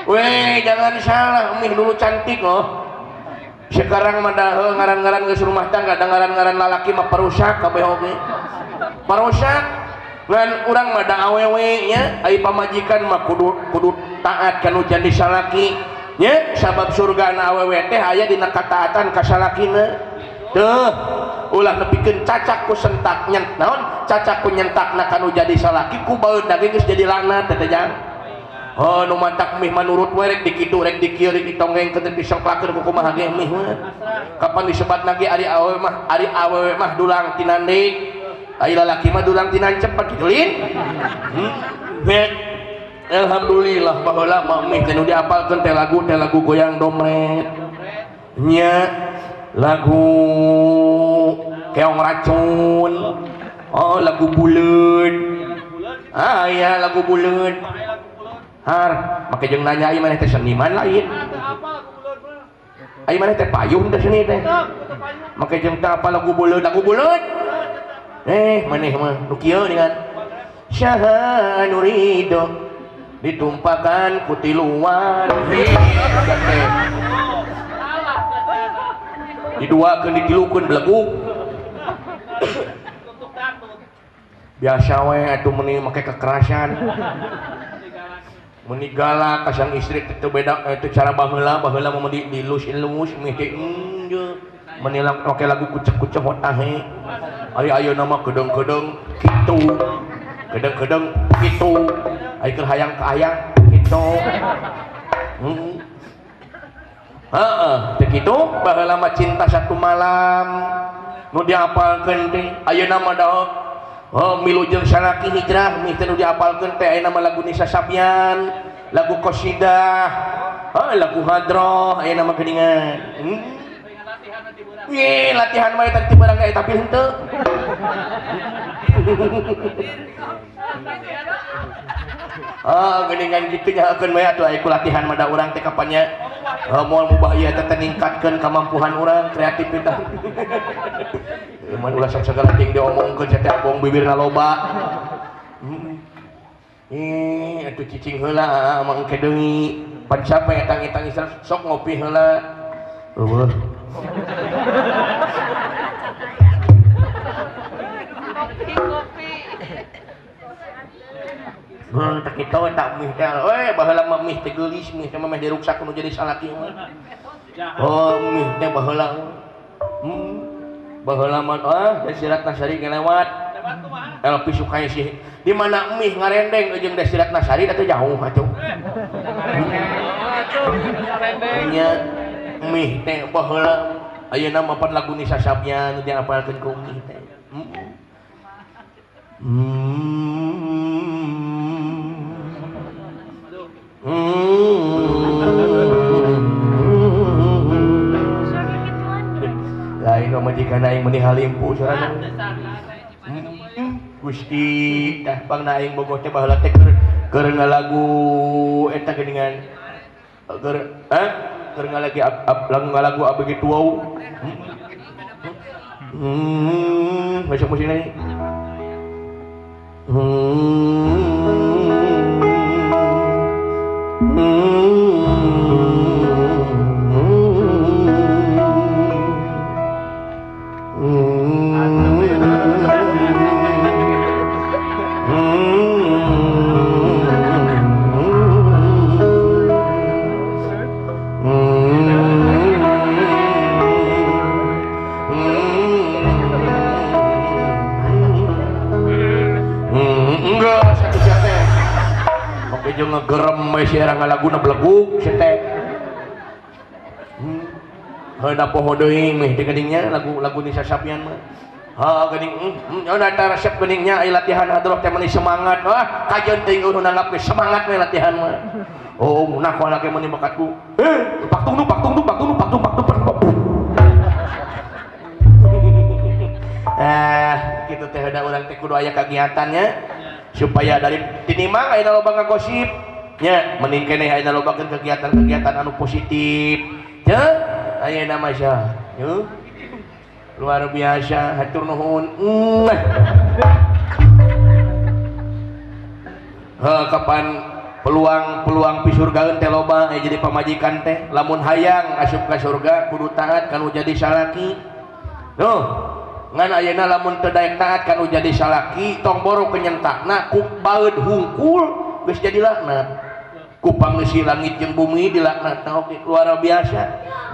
Weh, jangan salah, mih dulu cantik loh. Sekarang mah dah ngaran-ngaran geus rumah tangga, da ngaran-ngaran lalaki mah perusak kabeh oge. Perusak ngan urang mah da awewe nya, ai pamajikan mah kudu taat kanu jadi salaki nya, sabab surgana awewe teh aya dina kataatan ka salakina. Teuh, ulah nepikeun cacak ku sentak nyen naon cacak ku nyentakna kanu jadi salaki ku baeud daging geus jadi laknat teh jang. Oh, nu mantak mih manurut we rek dikitu rek dikieu rek ditonggengkeun rek disengklakeun ku kumaha ge mih mah. Kapan disebatna ge ari awewe mah dulang tinandik. Ari lalaki mah dulang tinancep kitu lin. Alhamdulillah baheula mah mih teh nu diapalkeun teh lagu goyang domret. Nya lagu keong racun. Oh, lagu buleud. Ah iya lagu buleud. Har, make jeung nanya ieu maneh teh seniman lain. Ai maneh teh payung teh seni teh. Make jeung teh apa lagu buleud, lagu buleud. Maneh mah nu kieu dengan saha anu ridho ditumpakan ku tiluan. Diduakeun ditilukeun beleguk. Biasa we atuh meuni make kekerasan. Meni galak ka sang istri teh beda teh cara baheula baheula mah dilus-ilus mih teh meni make lagu kucek-kucek hotahe. Ari ayeuna mah kedeung-kedeung kitu. Kedeung-kedeung kitu. Ari keur hayang ka hayang kitu. Heeh, teh kitu baheula mah cinta satu malam nu diapalkeun teh ayeuna mah da oh milu jeung salaki hijrah mih teh nu diapalkeun teh ayeuna mah lagu Nisa Sabian, lagu qasidah, lagu hadroh ayeuna mah geuningan. Ye, latihan wae tadi barang gae tapi henteu. Ah, geuningan kitu nyahakeun we atuh aya ku latihan mah da urang teh kapannya moal mubah ieu teh ningkatkeun kamampuhan urang kreativitas. Mun ulah sok sagala ting diomongkeun sia teh abong bibirna loba. Atuh cicing heula mangke deui. Pan sampe etang-etang sok ngopi heula. Eueuh. Kopi. Heuh teh kitu tak mih teh. We baheula mah mih teh geulis mih teh mah diruksak nu jadi salaki mah. Oh mih teh baheula. Baheula mah ah Desi Ratnasari ngelewat. Elpi Sukaisih. Di mana mih ngarendeng jeung Desi Ratnasari da teh jauh atuh. Nya mih teh baheula ayeuna mah pan lagu Nisa Sabian nu diapalkeun ku mih teh. Lain mah majikan aing meuni halimpu sorangan. Gusti tah pangna aing bogoh teh baheula teh keur ngalagu eta geuningan keur keur ngalagi ngalagu abg tuau. Masuk musik lagi. Ngegerem we si era ngalaguna beleguk si teh. Heuh poho deui mih teh geuning lagu-lagu Nisa Sabian mah. Ha geuning eta resep geuningnya aya latihan hadroh teh meuni semangat. Wah, kajeun teuing eueuh nanggap ge semangat we latihan mah. Oh, munah ku laki meuni bakatku. Paktung nu paktung nu paktung nu paktung paktung paktung. Tah kitu teh da urang teh kudu aya kagiatannya supaya dari tinimang ayeuna loba ngagosip nya mending keneh ayeuna lobakeun kegiatan-kegiatan anu positif nya ayeuna mah nya luar biasa hatur nuhun. Heuh kapan peluang-peluang pisurgaeun teh loba jadi pamajikan teh lamun hayang asup ka surga kudu taat kanu jadi salaki. Tuh ngan ayeuna lamun teu daek taat kanu jadi salaki tong boro kenyentakna ku baeud hungkul geus jadi laknat. Ku pangeusi langit jeung bumi dilaknatna oge luar biasa.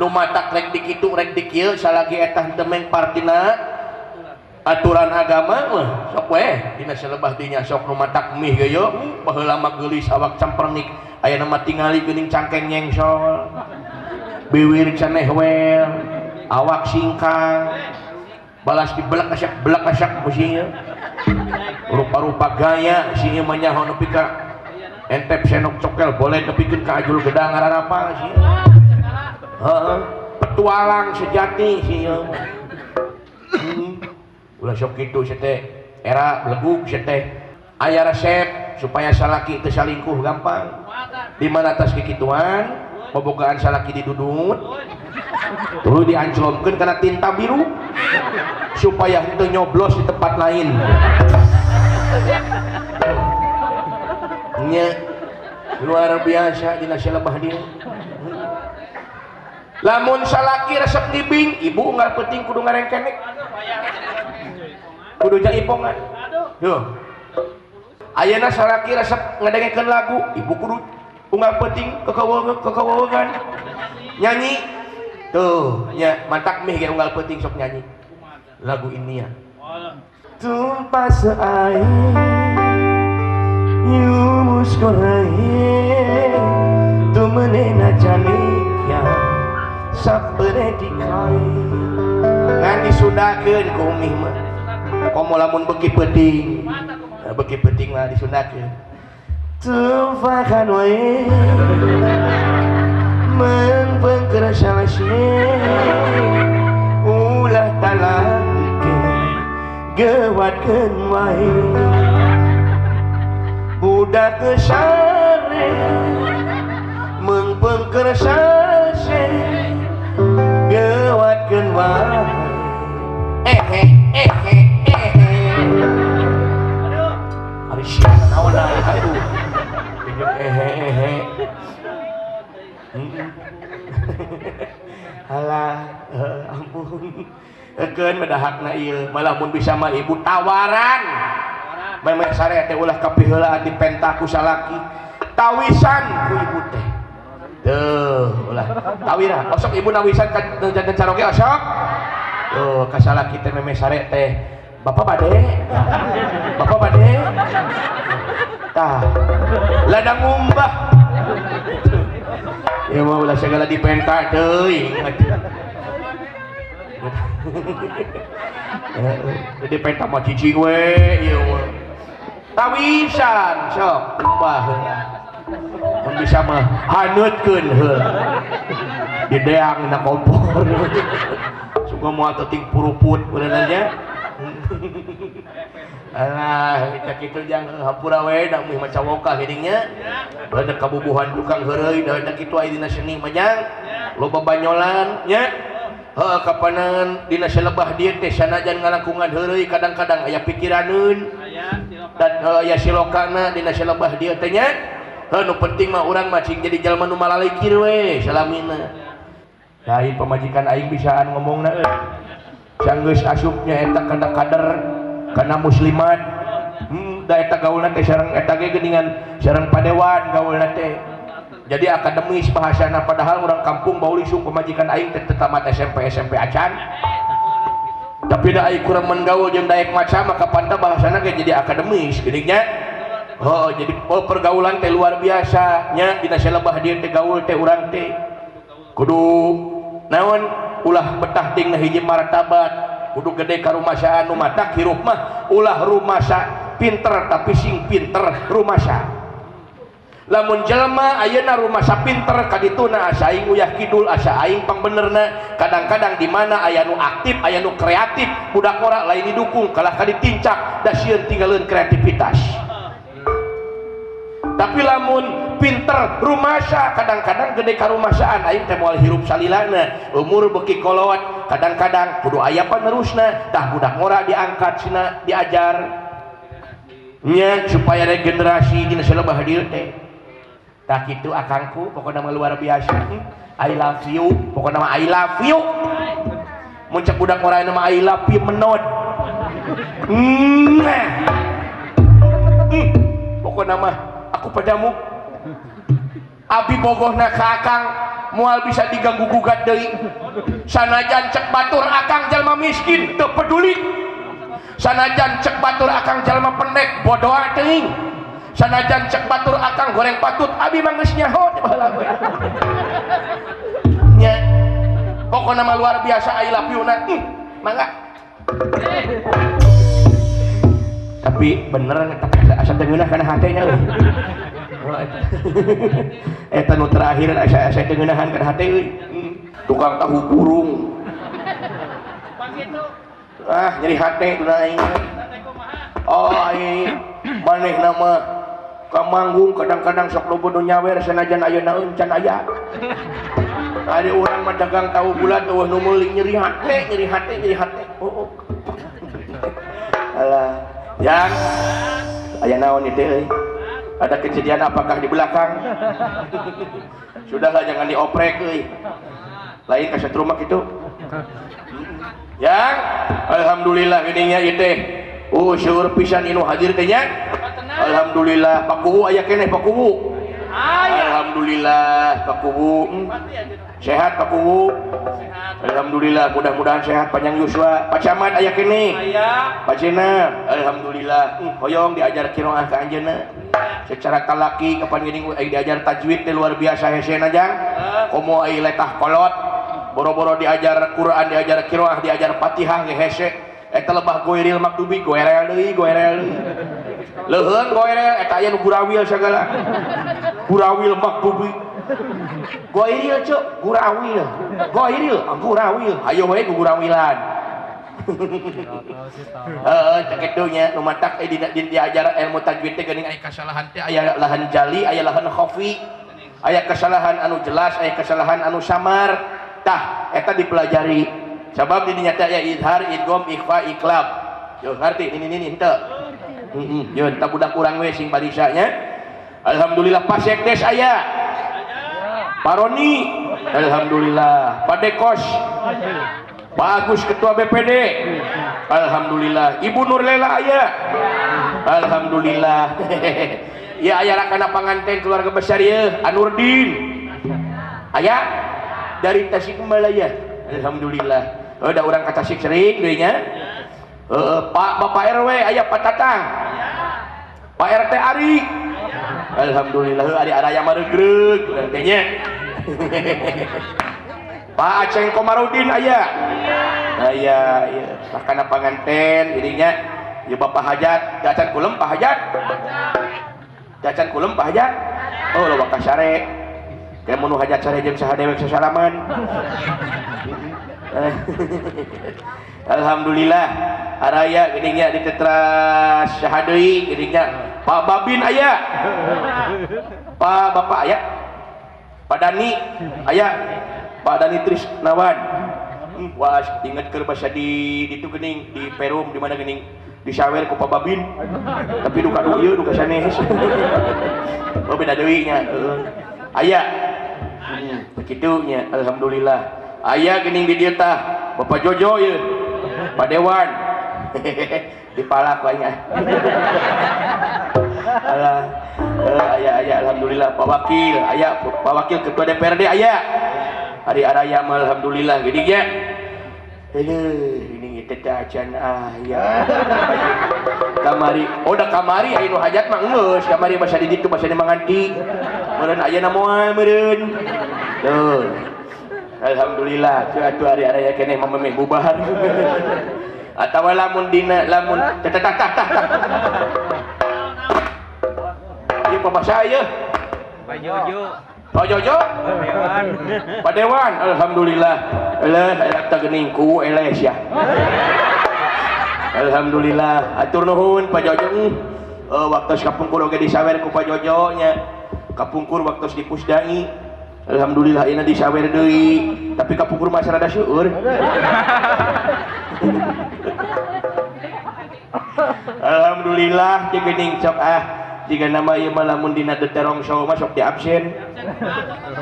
Nu matak rek dikitu rek dikieu salaki eta henteu meng partina aturan agama mah sok we dina selebah dinya sok nu matak mih ge yo baheula mah geulis awak campernik ayeuna mah tingali geuning cangkeng nyengsol biwir ceneh wel awak singkang balas dibelak asak musingnya rupa-rupa gaya sih mah nyaho nepi ka entep senok cokel boleh nepikeun ka ajul gedang ngararapa sih heeh petualang sejati sih ulah sok kitu sia teh era belegug sia teh aya resep supaya salaki teu salingkuh gampang di mana tas kikituan bobogaan salaki didudut tuluy dianclomkeun kana tinta biru supaya henteu nyoblos di tempat lain nya luar biasa dina salebah dieu. Lamun salaki resep ngibing ibu unggal peuting kudu ngarengkenek kudu jaipongan. Duh ayeuna salaki resep ngadengekeun lagu ibu kudu unggal peuting kekaweuweungan nyanyi tuh nya mantak mih ge unggal peuting sok nyanyi lagu ini ya tumpah seair yu muskurae tumne na jane kya sapne dikai ngan disundakeun ku umi mah komo lamun beuki peuting beuki peuting mah disundakeun tumpahan wae mengpengkeresalase ulah talake gewatkeun wae budak sare mengpengkeresalase gewatkeun wae eh eh eh eh ari sia naon atuh eh halah ampun keun medahakna ieu malah mun bisa mah ibu tawaran memeh sare teh ulah kapiheulaan dipenta ku salaki tawisan ku ibu teh teuh ulah tawira osok ibu nawisan ka janten caroge osok tuh ka salaki teh memeh sare teh bapak bade tah ladang ngumbah ya mau ulah segala dipenta teuing jadi penta mah cicing we ieu mah tawisan sok kumbah heula mun bisa mah haneutkeun heula dideang na kompor suka moal teuting puruput beuneunan nya. Alah kita kitu jang hampura we da mih maca woka geuning nya beuneu kabubuhan tukang heureuy da kitu aya dina seni mah jang loba banyolan nya. Heuh kapanan dina salebah dieu teh sanajan ngalangkungan heureuy kadang-kadang aya pikiraneun dan aya silokana dina salebah dieu teh nya. Heuh nu penting mah urang mah cing jadi jalma nu malalikir we salamina. Lain pamajikan aing bisaan ngomongna euy. Sanggeus asupnya eta kana kader kana muslimat. Da eta gaulna teh sareng eta ge geuningan sareng padewan gaulna teh. Jadi akademis bahasana padahal urang kampung bauli sung pamajikan aing teh tamat SMP SMP acan. Tapi da aing kurang menggaul jeung daek maca maka panta bahasana ge jadi akademis geuning nya. Oh jadi oh, pergaulan teh luar biasa nya dina salebah dieu teh gaul teh urang teh kudu naon ulah betah ting na hiji martabat kudu gede karumasaan nu matak hirup mah ulah rumasa pinter tapi sing pinter rumasa. Lamun jelema ayeuna rumasa pinter kadituna asa aing uyah kidul, asa aing pangbenerna. Kadang-kadang di mana aya nu aktif, aya nu kreatif, budak ngora lain didukung kalah ka ditincak, da sieun tinggaleun kreativitas. Tapi lamun pinter rumasa, kadang-kadang gede karumasaan aing teh moal hirup salilana, umur beuki kolot, kadang-kadang kudu aya panerusna, tah budak ngora diangkat sina diajar nya supaya regenerasi dina salebah dieu teh. Tah kitu akangku, pokona mah luar biasa. I love you, pokona mah I love you. Mun cek budak ngora mah I love you menod. Pokona mah aku padamu. Abi bogohna ka akang moal bisa diganggu gugat deui. Sanajan cek batur akang jalma miskin teu peduli. Sanajan cek batur akang jalma pendek bodoh teuing. Sanajan cek batur akang goreng patut abi mah geus nyaho di baheula we. Nya pokona mah luar biasa I love you na. Mangga. Tapi bener asa teu ngeunah kana hate nya euy. Eta nu terakhir asa teu ngeunahan kana hate euy. Tukang tahu burung. Ah nyeri hate tuna aing. Oh aing manehna mah ka manggung kadang-kadang sok loba nu nyawer sanajan ayeuna encan aya. Ari urang mah dagang tahu bulat eueuh nu meuli nyeri hate, nyeri hate, nyeri hate. Oh. Alah, yang aya naon ieu teh euy? Ada kejadian apakah di belakang? Sudahlah jangan dioprek euy. Lain ka satru mah kitu. Yang alhamdulillah geuning nya ieu teh. Oh syukur pisan inu hadir teh nya. Alhamdulillah Pak Kuwu aya keneh Pak Kuwu. Alhamdulillah Pak Kuwu. Sehat Pak Kuwu. Alhamdulillah mudah-mudahan sehat panjang yuswa. Pak Camat aya keneh. Pak Cina alhamdulillah. Hoyong diajar qiraah ka anjeunna. Secara talaki kapan geuning ai diajar tajwid teh luar biasa hesena jang. Komo ai letah kolot. Boro-boro diajar Quran, diajar qiraah, diajar Fatihah ge hese. Eta lebah goiril maktubi goerel deui, goerel deui. Leuheung goerel eta aya nu gurawil sagala. Gurawil maktubi. Goiril cuk, gurawil. Goiril, gurawil. Hayo we gurawilan. Heeh, cek kitu nya nu matak diajar ilmu tajwid teh geuning aya kasalahan teh aya lahan jali, aya lahan khafi. Aya kesalahan anu jelas, aya kesalahan anu samar. Tah, eta dipelajari. Sabab di dinya teh aya izhar, idgham, ikhfa, iqlab. Yo ngarti nini henteu. Heeh, yo tah budak urang we sing barisa nya. Alhamdulillah Pak Sekdes aya. Pak Roni, alhamdulillah. Pak Dekos. Pak Agus Ketua BPD. Alhamdulillah. Ibu Nurlela aya. Alhamdulillah. Ya aya rakana panganten keluarga besar ieu, Anurdin. Aya dari Tasikmalaya. Alhamdulillah. Oh, da urang ka Tasik sering deui nya. Pak Bapak RW aya Pak Tatang. Pak RT Ari. Alhamdulillah ari araya maregreg urang teh nya. Pak Aceng Komarudin aya. Aya ieu rakana panganten ininya. Ieu Bapak Hajat, dacan kulem Pak Hajat. Dacan kulem Pak Hajat. Oh loba kasare. Kayak mun hajat sare jeung saha dewek sasalaman. Alhamdulillah araya geuning nya di tetras saha deui geuning nya. Pak Babin aya. Pak Bapak aya. Pak Dani aya. Pak Dani Trisnawan. Wah, inget keur basa di ditu geuning di Perum di mana geuning disawer ku Pak Babin. Tapi duka du ieu duka sanes. Oh beda deui nya. Aya. Begitu nya alhamdulillah. Aya geuning di dieu tah Bapak Jojo ieu. Pak Dewan. Dipalak ku aing ah. Alah. Aya aya alhamdulillah Pak Wakil, aya Pak Wakil Ketua DPRD aya. Ari araya mah alhamdulillah geuning nya. Aduh, ini teh acan aya. Kamari, oh da kamari aya nu hajat mah geus, kamari basa di ditu basa di manganti. Meureun ayeuna moal meureun. Tuh. Alhamdulillah, cuy atuh ari araya keneh mah memeh bubar. Atawa lamun dina lamun tah tah tah tah. Ieu pabasa ieu. Pak Jojo. Pak Jojo? Pak Dewan. Pak Dewan, alhamdulillah. Eleh, eleh teh geuning ku eleh sia. Alhamdulillah, atur nuhun Pak Jojo. Waktu kapungkur oge disawer ku Pak Jojo nya. Kapungkur waktu di Pusdai. Alhamdulillah ayeuna disawer deui, tapi kapungkur mah rada seueur. Alhamdulillah jeung geuning cok ah. Jika nama ieu mah lamun dina terong show mah sok di absen.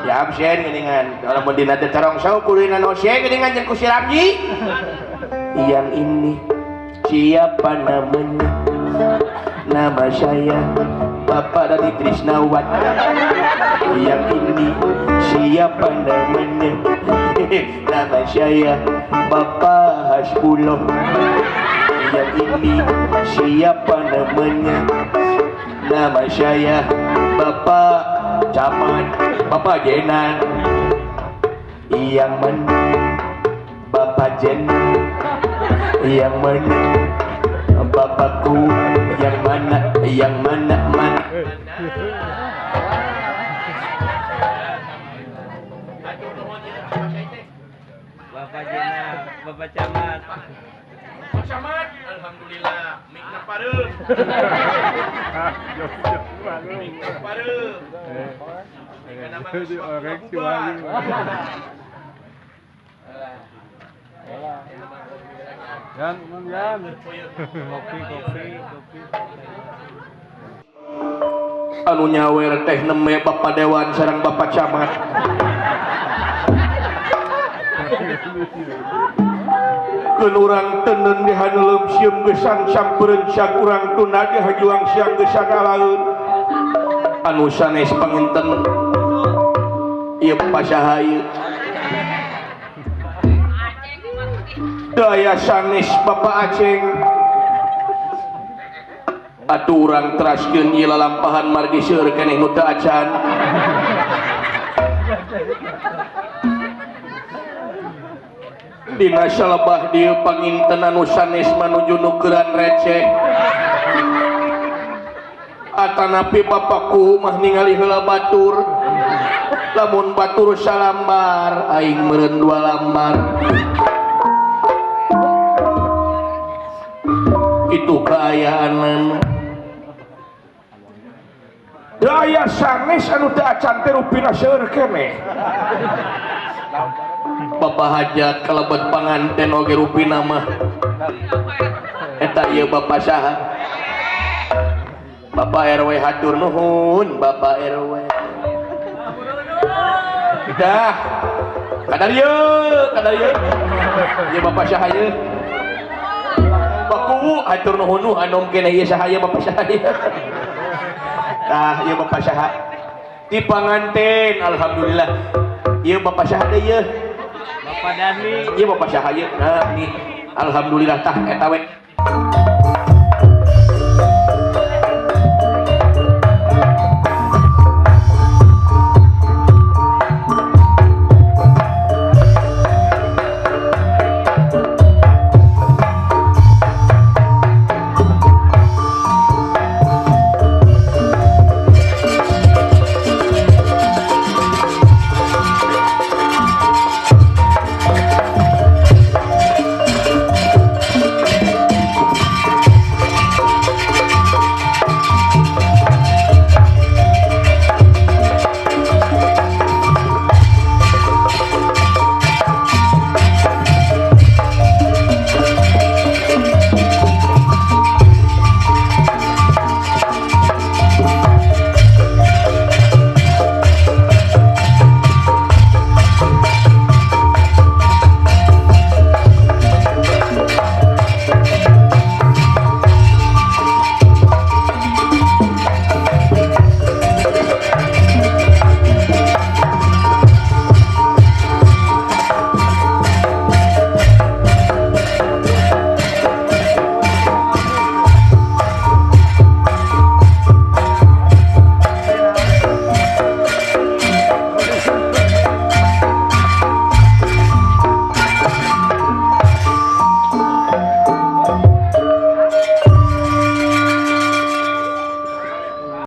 Di absen geuningan. Lamun dina terong show kuduna nose geuningan jeung ku si Ramji. Yang ini siapa namanya? Nama saya Bapak dari Trisnawat. Yang ini siapa namanya? Nama saya Bapak Hasbullah. Yang ini siapa namanya? Nama saya Bapak Camat, Bapak Jenan. Yang mana Bapak Jenan? Yang mana Bapakku? Yang mana? Yang mana? Mana? Bapak Jenan, Bapak Camat. Bapak Camat, alhamdulillah, mikna pareum. Mikna pareum. Yan, yan. Kopi, kopi, kopi. Anu nyawer teh neme Bapak Dewan sareng Bapak Camat. Keun urang teuneun di haneuleum sieum geusang sampereun siang urang tunda di hajuang siang geusang alaeun. Anu sanes panginten ieu pasaha ieu? Daya sanes Bapak Aceng. Atuh urang teraskeun ieu lalampahan margi seueur keneh nu teu acan. Dina salebah dieu panginten anu sanes manuju nukeran receh. Atanapi bapakku mah ningali heula batur. Lamun batur salambar aing meureun dua lambar. Itu kaayaanana. Daya sanes anu teu acan teh rupina seueur keneh. Bapak hajat kalebet panganten oge rupina mah. Eta ieu bapak saha? Bapak RW hatur nuhun, Bapak RW. Dah. Kadar ieu, kadar ieu. Ieu bapak saha ieu? Baku hatur nuhun nu anom keneh ieu saha ieu bapak saha ieu? Tah ieu bapak saha? Di panganten alhamdulillah. Ieu bapak saha deui ieu? Bapak Dani. Ieu bapak saha ieu? Nah, nih. Alhamdulillah tah eta we.